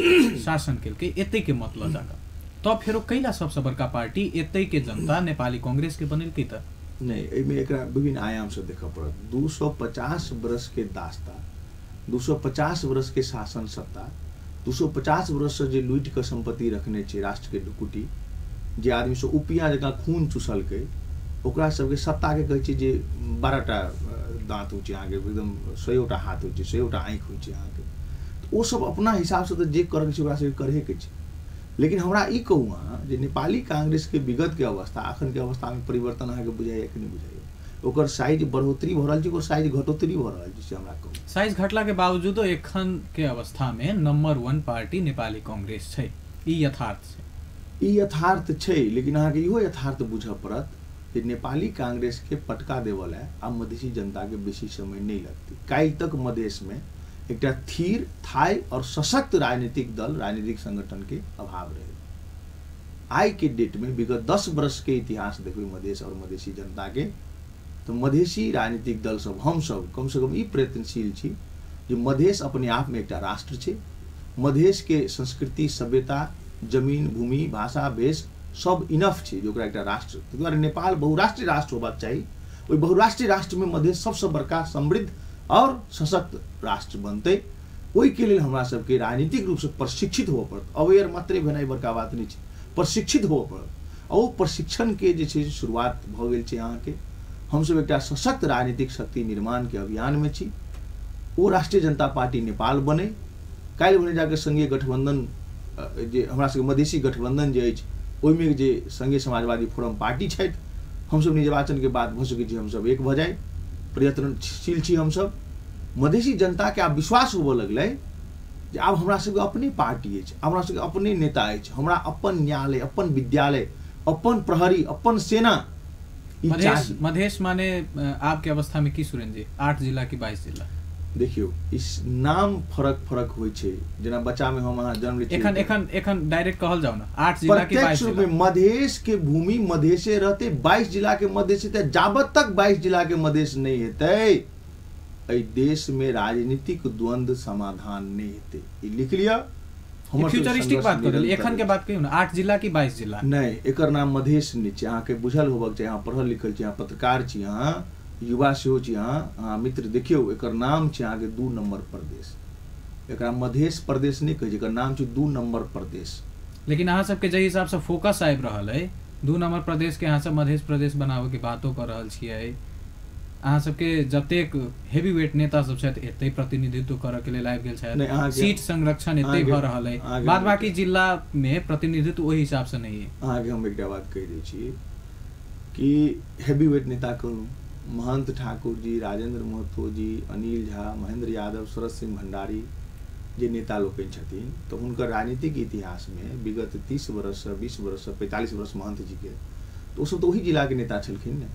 Speaker 1: शासन केलकै एतै के मत लऽ जाकऽ, तब फेरो कैला सबसँ बड़का पार्टी एतै के जनता नेपाली कांग्रेस के बनेलकै? तऽ
Speaker 2: नहि, एहिमे एकरा विभिन्न आयामसँ देखऽ पड़त। 250 वर्षके दास्ता, 250 वर्षके शासन सत्ता, 250 वर्षसँ जे लूटि कऽ सम्पत्ति रखने छै राष्ट्रके ढुकुटी, जे आदमी सब उपिया जकाँ खून चूसलकै, ओकरा सबके सत्ताके कहै छै जे 12टा दाँत होइ छै अहाँके, एकदम 100टा हाथ होइ छै, 100टा आँखि होइ छै अहाँके। तऽ ओ सब अपना हिसाबसँ तऽ जे करैके छै ओकरा सबके करहेके छै। लेकिन हमरा ई कहू अहाँ जे नेपाली कांग्रेसके विगतके अवस्था अखनके अवस्थामे परिवर्तन अहाँके बुझाइए कि नहि बुझाइए? ओकर साइज बढ़ोतरी भऽ रहल छै, ओकर साइज घटोतरी भऽ रहल छै, से हमरा कहू।
Speaker 1: साइज घटलाके बावजूदो एखन के अवस्थामे नम्बर 1 पार्टी नेपाली कांग्रेस छै, ई यथार्थ छै।
Speaker 2: ई यथार्थ छै, लेकिन अहाँके इहो यथार्थ बुझऽ पड़त जे नेपाली कांग्रेसके पटका देबऽ लए आब मधेशी जनताके बेसी समय नहि लगतै। काल्हि तक मधेशमे एकटा थिर, थाई और सशक्त राजनीतिक दल, राजनीतिक संगठन के अभाव रहे। आइ के डेट में विगत 10 वर्ष के इतिहास देखबै मधेश और मधेशी जनता के, तो मधेशी राजनीतिक दल सब, हम सब कम से कम ई प्रयत्नशील छी जे मधेश अपने आप में एकटा राष्ट्र छै। मधेश के संस्कृति, सभ्यता, जमीन, भूमि, भाषा, भेष सब इनफ छै जे ओकरा एकटा राष्ट्र। ताहि दुआरे नेपाल बहुराष्ट्रीय राष्ट्र होबाक चाही। ओहि बहुराष्ट्रीय राष्ट्र में मधेश सबसँ बड़का, समृद्ध और सशक्त राष्ट्र बनतै। ओहिके लेल हमरा सबके राजनीतिक रूपसँ प्रशिक्षित होबऽ पड़त। अवेयर मात्रे भेनाइ बड़का बात नहि छै, प्रशिक्षित होबऽ पड़त। आ ओ प्रशिक्षणके जे छै शुरुआत भऽ गेल छै अहाँके। हमसब एकटा सशक्त राजनीतिक शक्ति निर्माणके अभियानमे छी। ओ राष्ट्रीय जनता पार्टी नेपाल बनै, काल्हि भने जाके संघीय गठबंधन जे हमरा सबके मधेशी गठबंधन जे अछि ओहिमे जे संघीय समाजवादी फोरम पार्टी छथि, हमसब निर्वाचनके बाद भऽ सकै छी हमसब एक भऽ जाइ, प्रयत्नशील छी हमसब। मधेशी जनताके आब विश्वास होबऽ लगलै जे आब हमरा सबके अपने पार्टी अछि, हमरा सबके अपने नेता अछि, हमरा अपन न्यायालय, अपन विद्यालय, अपन प्रहरी, अपन सेना।
Speaker 1: मधेश माने आपके अवस्था में की सुरेंद्र जी, 8 जिला की 22 जिला?
Speaker 2: देखियौ, इस नाम फरक फरक होइ छै। जेना बच्चा में हम अहाँ जन्म लै छी,
Speaker 1: एखन एखन एखन डायरेक्ट कहल जाउ ना, 8 जिला की 22 जिला।
Speaker 2: मधेश के भूमि मधेशे रहते, 22 जिला के मधेश हेतै। जाबत तक 22 जिला के मधेश नहीं हेतै, एहि देश में राजनीतिक द्वंद्व समाधान नहीं हेतै। ई लिख लिअ।
Speaker 1: फ्यूचरिस्टिक बात कर एखन के बात कहियौ ना, 8 जिला की 22 जिला?
Speaker 2: नहीं, एकर नाम मधेश नहि छै। अहाँके बुझल होबक चाही, अहाँ पढ़ल लिखल छी, अहाँ पत्रकार छी, अहाँ युवा सेहो छी, अहाँ मित्र। देखियौ, एकर नाम छै अहाँके 2 नंबर प्रदेश। एकरा मधेश प्रदेश नहि कहै छै, एकर नाम छै 2 नंबर प्रदेश।
Speaker 1: लेकिन अहाँ सबके जाहि हिसाब से फोकस आबि रहल है 2 नंबर प्रदेश के अहाँ सब मधेश प्रदेश बनाबे के बातो कर रहल छियै। अहाँ सबके जतेक हेवी वेट नेता सब छथि एतै प्रतिनिधित्व करऽ के लेल आबि गेल छथि, सीट संरक्षण एतै भऽ रहल है, बाद बाकी जिला में प्रतिनिधित्व ओहि हिसाब से नहीं है।
Speaker 2: अहाँके हम एकटा बात कहि दै छी कि हेवी वेट नेता कहलहुँ, महंत ठाकुर जी, राजेंद्र महतो जी, अनिल झा, महेंद्र यादव, शरद सिंह भंडारी जे नेता लोकनि छथिन, तऽ हुनकर राजनीतिक इतिहासमे विगत 30 वर्षसँ 20 वर्षसँ 45 वर्ष महंत जीके, तऽ ओसब तऽ ओही जिलाके नेता छलखिन ने,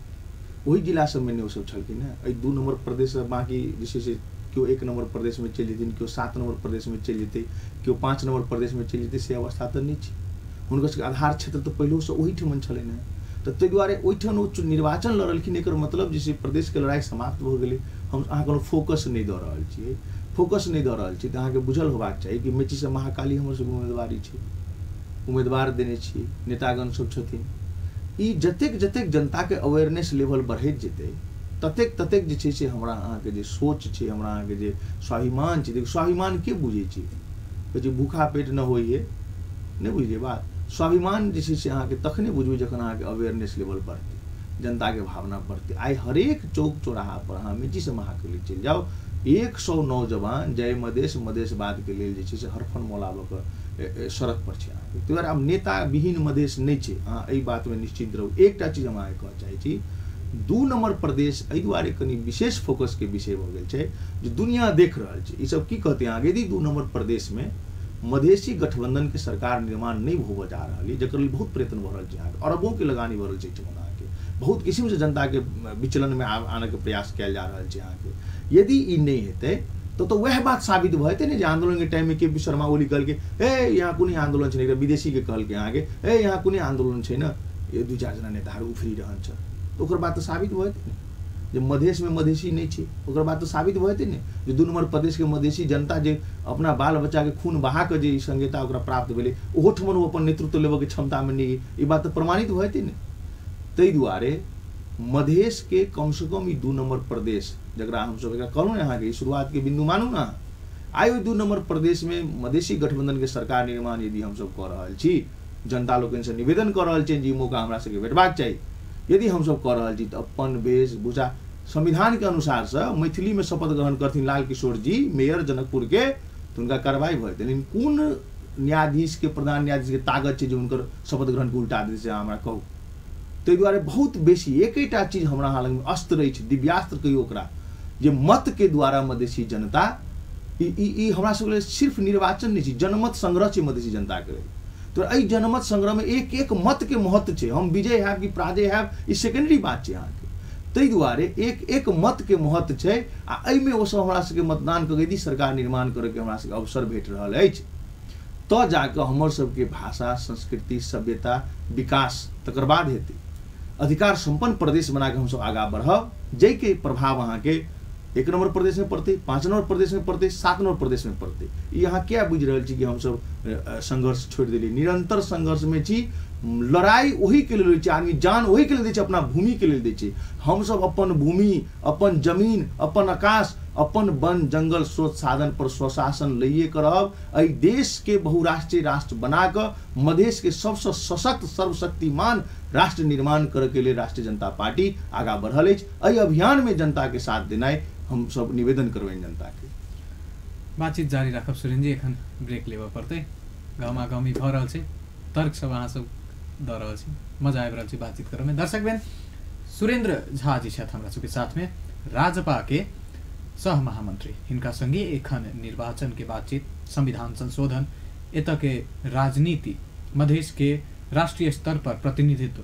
Speaker 2: ओही जिला सबमे ने ओसब छलखिन ने। एहि 2 नंबर प्रदेशसँ बाँकी जे छै से केओ 1 नंबर प्रदेशमे चलि जेथिन, केओ 7 नंबर प्रदेशमे चलि जेतै, केओ 5 नंबर प्रदेशमे चलि जेतै, से अवस्था तऽ नहि छै। हुनकर सबके आधार क्षेत्र तऽ पहिलोसँ ओहिठमन छलनि हेँ, तऽ ताहि दुआरे ओहिठाम ओ निर्वाचन लड़लखिन। एकर मतलब जे छै प्रदेशके लड़ाइ समाप्त भऽ गेलै। हम अहाँ कोनो फोकस नहि दऽ रहल छियै, फोकस नहि दऽ रहल छी तऽ अहाँके बुझल होबाक चाही कि मेचीसँ महाकाली हमर सबके उम्मीदवारी छै, उम्मीदवार देने छियै, नेतागण सब छथिन। ई जतेक जतेक जनताके अवेयरनेस लेवल बढ़ैत जेतै ततेक ततेक जे छै से हमरा अहाँके जे सोच छै, हमरा अहाँके जे स्वाभिमान छै। देखियौ स्वाभिमान के बुझै छै? कहै छै भूखा पेट न होइए, नहि बुझलियै बात? स्वाभिमान जे छै से अहाँके तखने बुझबै जखन अहाँके अवेयरनेस लेवल बढ़तै, जनताके भावना बढ़तै। आइ हरेक चौक चौराहा पर अहाँ मेचीसँ महाकाली चलि जाउ, 100 नौजवान जय मधेश मधेशवादके लेल जे छै से हरफन मोलाबऽके सड़क पर छै अहाँके। ताहि दुआरे आब नेता विहीन मधेश नहि छै, अहाँ एहि बातमे निश्चिन्त रहू। एकटा चीज हम अहाँके कहऽ चाहै छी, 2 नंबर प्रदेश एहि दुआरे कनि विशेष फोकसके विषय भऽ गेल छै जे दुनिया देख रहल छै। ईसब की कहतै अहाँके, यदि 2 नंबर प्रदेशमे मधेशी गठबंधन के सरकार निर्माण नहीं होबऽ जा रहल है, जकर लेल बहुत प्रयत्न भऽ रहल छै अहाँके, अरबों के लगानी भऽ रहल छै एहिठमन अहाँके, बहुत किसिमसँ जनताके विचलनमे आनऽके प्रयास कयल जा रहल छै अहाँके। यदि ई नहि हेतै तऽ वएह बात साबित भऽ जेतै ने जे आन्दोलनके टाइममे के पी शर्मा ओली कहलकै ए यहाँ कुनै आन्दोलन छै ने, एकटा विदेशीके कहलकै अहाँके ए यहाँ कुनै आन्दोलन छै ने, ये 2-4 जना नेताहरू उफरी रहल छ, तऽ ओकर बात तऽ साबित भऽ जेतै ने जे मधेशमे मधेशी नहि छै। ओकर बाद तऽ साबित भऽ जेतै ने जे 2 नंबर प्रदेशके मधेशी जनता जे अपना बाल बच्चाके खून बहा कऽ जे संहिता ओकरा प्राप्त भेलै, ओहोठमन ओ अपन नेतृत्व लेबऽके क्षमतामे नहि, ई बात तऽ प्रमाणित भऽ जेतै ने। ताहि दुआरे मधेशके कमसँ कम ई 2 नंबर प्रदेश, जकरा हमसब एकरा कहलहुँ ने अहाँके, ई शुरुआतके बिन्दु मानू ने, आइ ओहि 2 नंबर प्रदेशमे मधेशी गठबंधनके सरकार निर्माण यदि हमसब कऽ रहल छी, जनता लोकनिसँ निवेदन कऽ रहल छियनि जे ई मौका हमरा सबके भेटबाक चाही, यदि हमसब कऽ रहल छी तऽ अपन वेशभूषा संविधानके अनुसारसँ मैथिलीमे शपथ ग्रहण करथिन लाल किशोर जी मेयर जनकपुरके, तऽ हुनका कार्रवाई भऽ जेतै। लेकिन कोन न्यायाधीशके, प्रधान न्यायाधीशके ताकत छै जे हुनकर शपथ ग्रहणके उल्टा देतै, से हमरा कहू। ताहि दुआरे बहुत बेसी एकेटा चीज हमरा अहाँ लगमे अस्त्र अछि, दिव्यास्त्र कहियौ ओकरा, जे मतके द्वारा मधेशी जनता ई हमरा सबके लेल सिर्फ निर्वाचन नहि छै, जनमत संग्रह छै मधेशी जनताके लेल। तो एहि जनमत संग्रहमे एक एक मतके महत्व छै, हम विजय हैब कि पराजय हैब ई सेकेंडरी बात छै अहाँके। ताहि दुआरे एक एक मतके महत्व छै आ एहिमे ओसब हमरा सबके मतदान कऽ यदि सरकार निर्माण करैके हमरा सबके अवसर भेट रहल अछि तऽ जाकऽ हमर सबके भाषा, संस्कृति, सभ्यता विकास तकर बाद हेतै। अधिकार सम्पन्न प्रदेश बनाकऽ हमसब आगाँ बढ़ब, जाहिके प्रभाव अहाँके 1 नंबर प्रदेशमे पड़तै, 5 नंबर प्रदेशमे पड़तै, 7 नंबर प्रदेशमे पड़तै। ई अहाँ किया बुझि रहल छी कि हमसब संघर्ष छोड़ि देलियै? निरंतर संघर्षमे छी, लड़ाइ ओहीके लेल होइ छै, आदमी जान ओहीके लेल दै छै, अपना भूमिके लेल दै छै। हमसब अपन भूमि, अपन जमीन, अपन आकाश, अपन वन जंगल स्रोत साधन पर स्वशासन लैए कऽ रहब। एहि देशके बहुराष्ट्रीय राष्ट्र बनाकऽ मधेशके सबसँ सशक्त सर्वशक्तिमान राष्ट्र निर्माण करैके लेल राष्ट्रीय जनता पार्टी आगाँ बढ़ल अछि। एहि अभियानमे जनताके साथ देनाइ हमसब निवेदन करबनि जनताके।
Speaker 1: बातचीत जारी राखब सुरेन्द्र जी, एखन ब्रेक लेबऽ पड़तै, गमागमी भऽ रहल छै, तर्क सब अहाँ सब दऽ रहल छी, मजा आबि रहल छै बातचीत करऽमे। दर्शकबेन, सुरेन्द्र झा जी छथि हमरा सबके साथमे, राजपा के सह महामंत्री। हिनका संगे एखन निर्वाचन के बातचीत, संविधान संशोधन, एतऽ के राजनीति, मधेश के राष्ट्रीय स्तर पर प्रतिनिधित्व,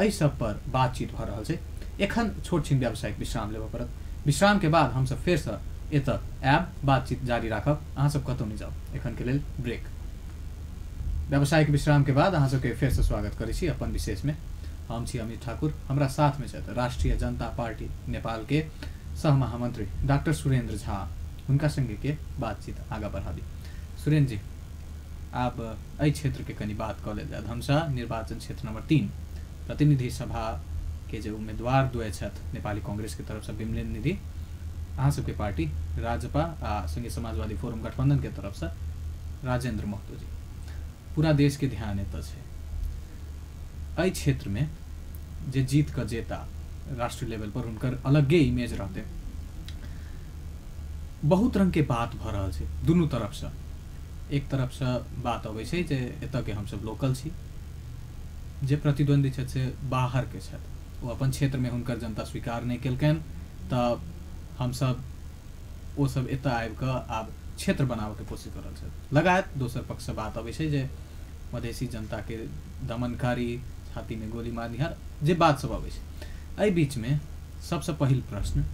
Speaker 1: एहि सब पर बातचीत भऽ रहल छै। एखन छोट छिन व्यावसायिक विश्राम लेबऽ पड़त, विश्राम के बाद हमसब फेरसँ एतऽ आयब, बातचीत जारी राखब, अहाँ सब कतहु नहि जाउ, एखन के लेल ब्रेक। व्यावसायिक विश्राम के बाद अहाँ सबके फेरसँ स्वागत करै छी अपन विशेषमे। हम छी अमित ठाकुर, हमरा साथमे छथि राष्ट्रीय जनता पार्टी नेपाल के सह महामंत्री डॉक्टर सुरेंद्र झा। हुनका संगे के बातचीत आगाँ बढ़ाबी। सुरेंद्र जी, आब एहि क्षेत्र के कनि बात कऽ लेल जाय। धमसा निर्वाचन क्षेत्र नंबर 3 प्रतिनिधि सभा के जे उम्मीदवार द्वय छथि नेपाली कांग्रेस के तरफ से विमलेन्द्र निधि, अहाँ सबके पार्टी राजपा आ संगे समाजवादी फोरम गठबंधन के तरफ से राजेंद्र महतो जी, पूरा देश के ध्यान एतऽ छै। एहि क्षेत्रमे जे जीत कऽ जेता राष्ट्रीय लेवल पर हुनकर अलगे इमेज रहतै। बहुत रङ्गके बात भऽ रहल छै दुनू तरफसँ। एक तरफसँ बात अबै छै जे एतऽके हमसब लोकल छी, जे प्रतिद्वंदी छथि से बाहरके छथि, ओ अपन क्षेत्रमे हुनकर जनता स्वीकार नहि केलकनि तऽ हमसब ओ सब एतऽ आबि कऽ आब क्षेत्र बनाबऽके कोशिश कऽ रहल छथि। लगायत दोसर पक्षसँ बात अबै छै जे मधेसी जनताके दमनकारी, छातीमे गोली मारनिहार, जे बात सब अबै छै। एहि बीचमे सबसँ पहिल प्रश्न,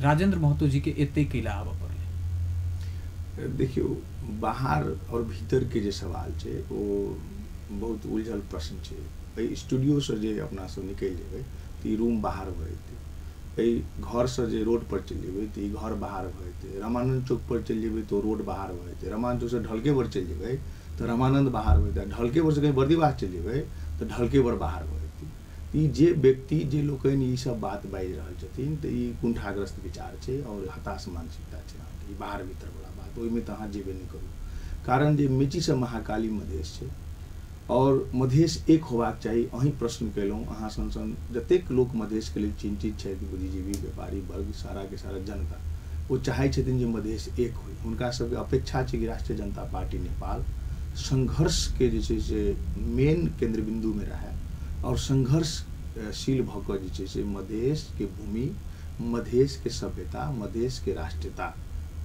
Speaker 1: राजेंद्र महतो जी के एते कैला आबऽ पड़लै?
Speaker 2: देखियौ, बाहर और भीतरके जे सवाल छै ओ बहुत उलझल प्रश्न छै। एहि स्टूडियोसँ जे अपना सब निकलि जेबै तऽ ई रूम बाहर भऽ जेतै, एहि घरसँ जे रोड पर चलि जेबै तऽ ई घर बाहर भऽ जेतै, रामानंद चौक पर चलि जेबै तऽ ओ रोड बाहर भऽ जेतै, रामानंद चौकसँ ढलकेबर चलि जेबै तऽ रामानंद बाहर भऽ जेतै, ढलकेबरसँ कहीं बर्दीवास चलि जेबै तऽ ढलकेबर बाहर भऽ जेतै। ई जे व्यक्ति जे लोकनि ई सब बात बाजि रहल छथिन तऽ ई कुंठाग्रस्त विचार छै और हताश मानसिकता छै अहाँके। ई बाहर भीतरवला बात ओहिमे तऽ अहाँ जेबे नहि करू, कारण जे मेचीसँ महाकाली मधेश छै और मधेश एक होबाक चाही। अहीं प्रश्न कयलहुँ, अहाँ सन सन जतेक लोक मधेशके लेल चिन्तित छथि, बुद्धिजीवी, व्यापारी वर्ग, साराके सारा जनता, ओ चाहै छथिन जे मधेश एक होइ। हुनका सबके अपेक्षा छै कि राष्ट्रीय जनता पार्टी नेपाल संघर्षके जे छै से मेन केन्द्र बिन्दुमे रहए और संघर्षशील भऽ कऽ जे छै से मधेशके भूमि, मधेशके सभ्यता, मधेशके राष्ट्रीयता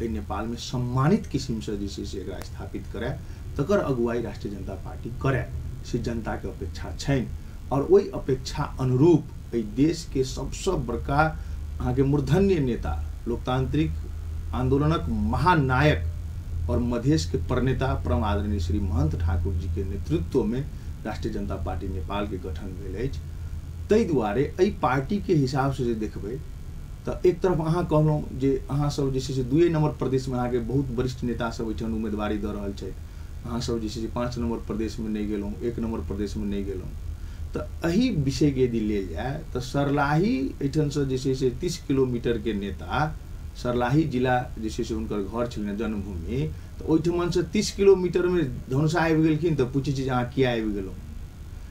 Speaker 2: एहि नेपालमे सम्मानित किसिमसँ जे छै से एकरा स्थापित करय, तकर अगुवाई राष्ट्रीय जनता पार्टी करय, से जनताके अपेक्षा छनि। और ओहि अपेक्षा अनुरूप एहि देशके सबसँ बड़का अहाँके मूर्धन्य नेता, लोकतांत्रिक आंदोलनक महानायक और मधेशके प्रणेता परम आदरणीय श्री महंत ठाकुर जी के नेतृत्वमे राष्ट्रीय जनता पार्टी नेपाल के गठन भेल अछि। ताहि दुआरे एहि पार्टीके हिसाबसँ जे देखबै तऽ एक तरफ अहाँ कहलहुँ जे अहाँ सब जे छै से 2 नंबर प्रदेशमे अहाँके बहुत वरिष्ठ नेता सब एहिठाम उम्मीदवारी दऽ रहल छथि, अहाँ सब जे छै से 5 नंबर प्रदेशमे नहि गेलहुँ, 1 नंबर प्रदेशमे नहि गेलहुँ। तऽ एहि विषयके यदि लेल जाय तऽ सरलाही एहिठामसँ जे छै से 30 किलोमीटरके नेता, सरलाही जिला जे छै से हुनकर घर छलनि जन्मभूमि, तऽ ओहिठमनसँ 30 किलोमीटरमे धनुषा आबि गेलखिन तऽ पूछै छी जे अहाँ किया आबि गेलहुँ,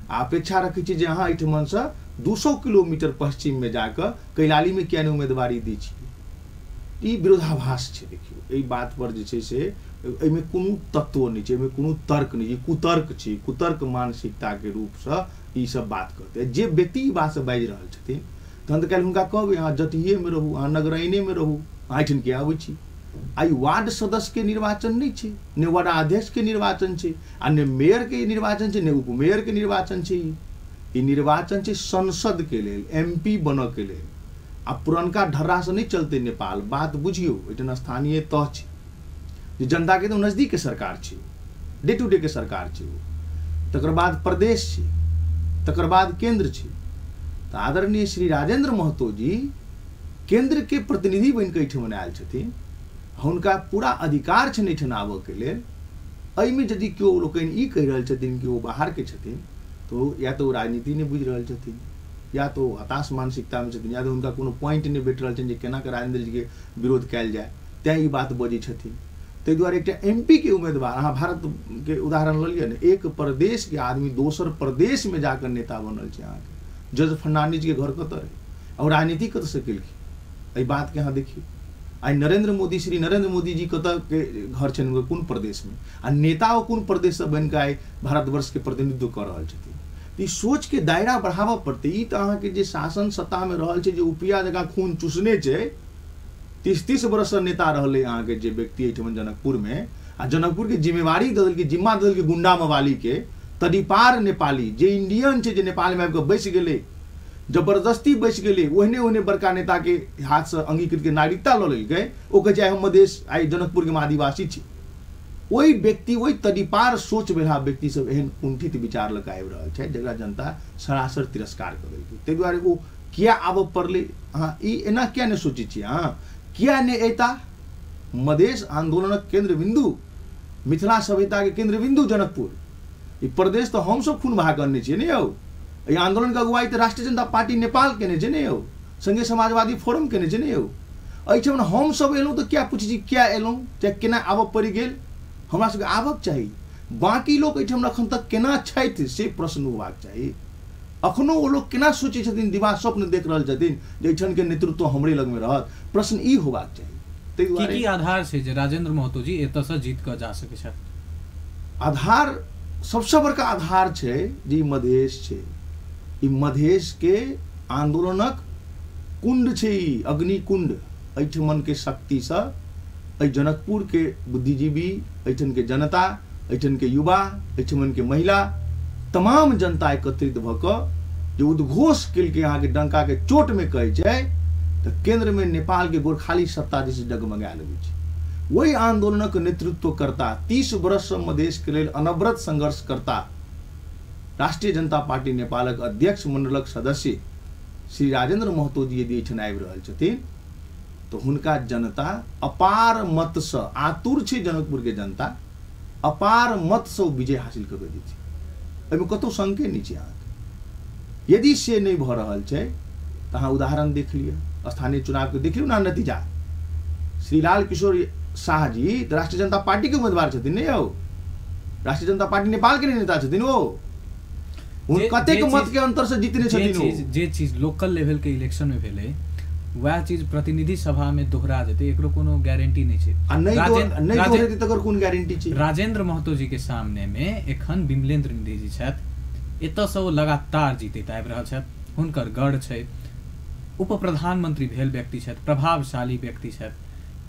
Speaker 2: आ अपेक्षा रखै छी जे अहाँ एहिठमनसँ 200 किलोमीटर पश्चिममे जाकऽ कैलालीमे किया नहि उम्मीदवारी दै छी। ई विरोधाभास छै। देखियौ, एहि बात पर जे छै से एहिमे कोनो तत्व नहि छै, एहिमे कोनो तर्क नहि छै, कुतर्क छै। कुतर्क मानसिकताके रूपसँ ई सब बात कहतै। जे व्यक्ति ई बात सब बाजि रहल छथिन तहन तऽ काल्हि हुनका कहबै अहाँ जटिहेमे रहू, अहाँ नगरैनेमे रहू, अहाँ एहिठाम किया अबै छी। आइ वार्ड सदस्यके निर्वाचन नहि छै, ने वार्डाध्यक्षके निर्वाचन छै, आ ने मेयरके निर्वाचन छै, ने उपमेयरके निर्वाचन छै। ई निर्वाचन छै संसदके लेल, एमपी बनऽके लेल। आ पुरनका ढर्रासँ नहि चलतै नेपाल, बात बुझियौ। एहिठाम स्थानीय तह छै जे जनताके एकदम नजदीकके सरकार छै, डे टू डे के सरकार छै ओ, तकर बाद प्रदेश छै, तकर बाद केंद्र छै। तऽ आदरणीय श्री राजेंद्र महतो जी केंद्रके प्रतिनिधि बनि कऽ एहिठाम आयल छथिन, हुनका पूरा अधिकार छनि एहिठाम आबऽके लेल। एहिमे यदि केओ लोकनि ई कहि रहल छथिन कि ओ बाहरके छथिन, तो या तऽ ओ राजनीति नहि बुझि रहल छथिन, या तऽ ओ हताश मानसिकतामे छथिन, या तऽ हुनका कोनो पॉइंट नहि भेट रहल छनि जे केना कऽ राजेंद्र जीके विरोध कयल जाय, तैँ ई बात बजै छथिन। ताहि दुआरे एकटा एमपी के उम्मीदवार, अहाँ भारतके उदाहरण लऽ लिअ ने, एक प्रदेशके आदमी दोसर प्रदेशमे जाकऽ नेता बनल छै। अहाँके जॉर्ज फर्नांडीजके घर कतऽ रहै और राजनीति कतऽसँ केलखिन, एहि बातके अहाँ देखियौ। आइ नरेंद्र मोदी, श्री नरेंद्र मोदी जी कतऽ के घर छनि हुनकर, कोन प्रदेशमे, आ नेता ओ कोन प्रदेशसँ बनि कऽ आइ भारतवर्षके प्रतिनिधित्व कऽ रहल छथिन। तऽ ई सोचके दायरा बढ़ाबऽ पड़तै। ई तऽ अहाँके जे शासन सत्तामे रहल छै, जे उपया जकाँ खून चूसने छै, 30-30 बरससँ नेता रहलै अहाँके जे व्यक्ति एहिठाम जनकपुरमे, आ जनकपुरके जिम्मेवारी दऽ देलकै, जिम्मा दऽ देलकै गुंडा मवालीके, तडीपार नेपाली जे इंडियन छै, जे नेपालमे आबि कऽ बैसि गेलै, जबरदस्ती बैसि गेलै, ओहने ओहने बड़का नेताके हाथसँ अंगीकृतके नागरिकता लऽ लेलकै, ओ कहै छै आइ हम मधेश, आइ जनकपुरके आदिवासी छी। ओहि व्यक्ति, ओहि तडीपार सोच भेला व्यक्ति सब एहन कुंठित विचार लऽ कऽ आबि रहल छै, जकरा जनता सरासर तिरस्कार कऽ देलकै। ताहि दुआरे ओ किया आबऽ पड़लै, अहाँ ई एना किया नहि सोचै छियै, अहाँ किया नहि एता? मधेश आंदोलनक केंद्र बिंदु, मिथिला सभ्यताके केंद्र बिंदु जनकपुर, ई प्रदेश तऽ हमसब खून बहा कऽ अनने छियै ने यौ। एहि आंदोलनके अगुवाई तऽ राष्ट्रीय जनता पार्टी नेपाल केने छै ने यौ, संघीय समाजवादी फोरम केने छै ने यौ। एहिठाम हमसब एलहुँ तऽ किया पुछै छी किया एलहुँ, चाहे केना आबऽ पड़ि गेल, हमरा सबके आबऽके चाही। बाकी लोक एहिठाम अखन तक केना छथि से प्रश्न होबाक चाही। अखनो ओ लोक केना सोचै छथिन, दिवा स्वप्न देख रहल छथिन जे एहिठाम के नेतृत्व हमरे लगमे रहत, प्रश्न ई होबाक चाही। ताहि दुआरे
Speaker 1: की आधार छै जे राजेंद्र महतो जी एतऽसँ जीत कऽ जा सकै छथि?
Speaker 2: आधार सबसँ बड़का आधार छै जे ई मधेश छै, ई मधेशके आन्दोलनक कुंड छै, ई अग्निकुंड। एहिठमनके शक्तिसँ एहि जनकपुरके बुद्धिजीवी, एहिठमके जनता, एहिठमके युवा, एहिठमनके महिला, तमाम जनता एकत्रित भऽ कऽ जे उद्घोष केलकै अहाँके डंकाके चोटमे कहै छै, तऽ केन्द्रमे नेपालके गोरखाली सत्ता जे छै डगमगाए लगै छै। ओहि आन्दोलनक नेतृत्वकर्ता 30 वर्षसँ मधेशके लेल अनवरत संघर्षकर्ता राष्ट्रिय जनता पार्टी नेपालक अध्यक्ष मण्डलक सदस्य श्री राजेंद्र महतो जी यदि एहिठाम आबि रहल छथिन तऽ हुनका जनता अपार मतसँ आतुर छै, जनकपुरके जनता अपार मतसँ ओ विजय हासिल कऽ के देथिन, एहिमे कतहु शंके नहि छै अहाँके। यदि से नहि भऽ रहल छै तऽ अहाँ उदाहरण देख लिअ, स्थानीय चुनावके देख लियौ ने नतीजा। श्री लाल किशोर शाह जी तऽ राष्ट्रीय जनता पार्टी के उम्मीदवार छथिन ने यौ, राष्ट्रीय जनता पार्टी नेपाल के नेता छथिन ओ, कतेक मत के अंतर से जीतने छथिन ओ।
Speaker 1: जे चीज लोकल लेवल के इलेक्शन में भेलै वएह चीज प्रतिनिधि सभा में दोहरा जेतै, एकरो कोनो गारंटी नहि छै।
Speaker 2: आ नहि दोहरेतै तकर कोन गारंटी छै?
Speaker 1: राजेंद्र महतो जी के सामने में एखन विमलेंद्र निधि जी छथि, एतऽसँ ओ लगातार जीतैत आबि रहल छथि, हुनकर गढ़ छै, उप प्रधानमंत्री भेल व्यक्ति छथि, प्रभावशाली व्यक्ति छथि,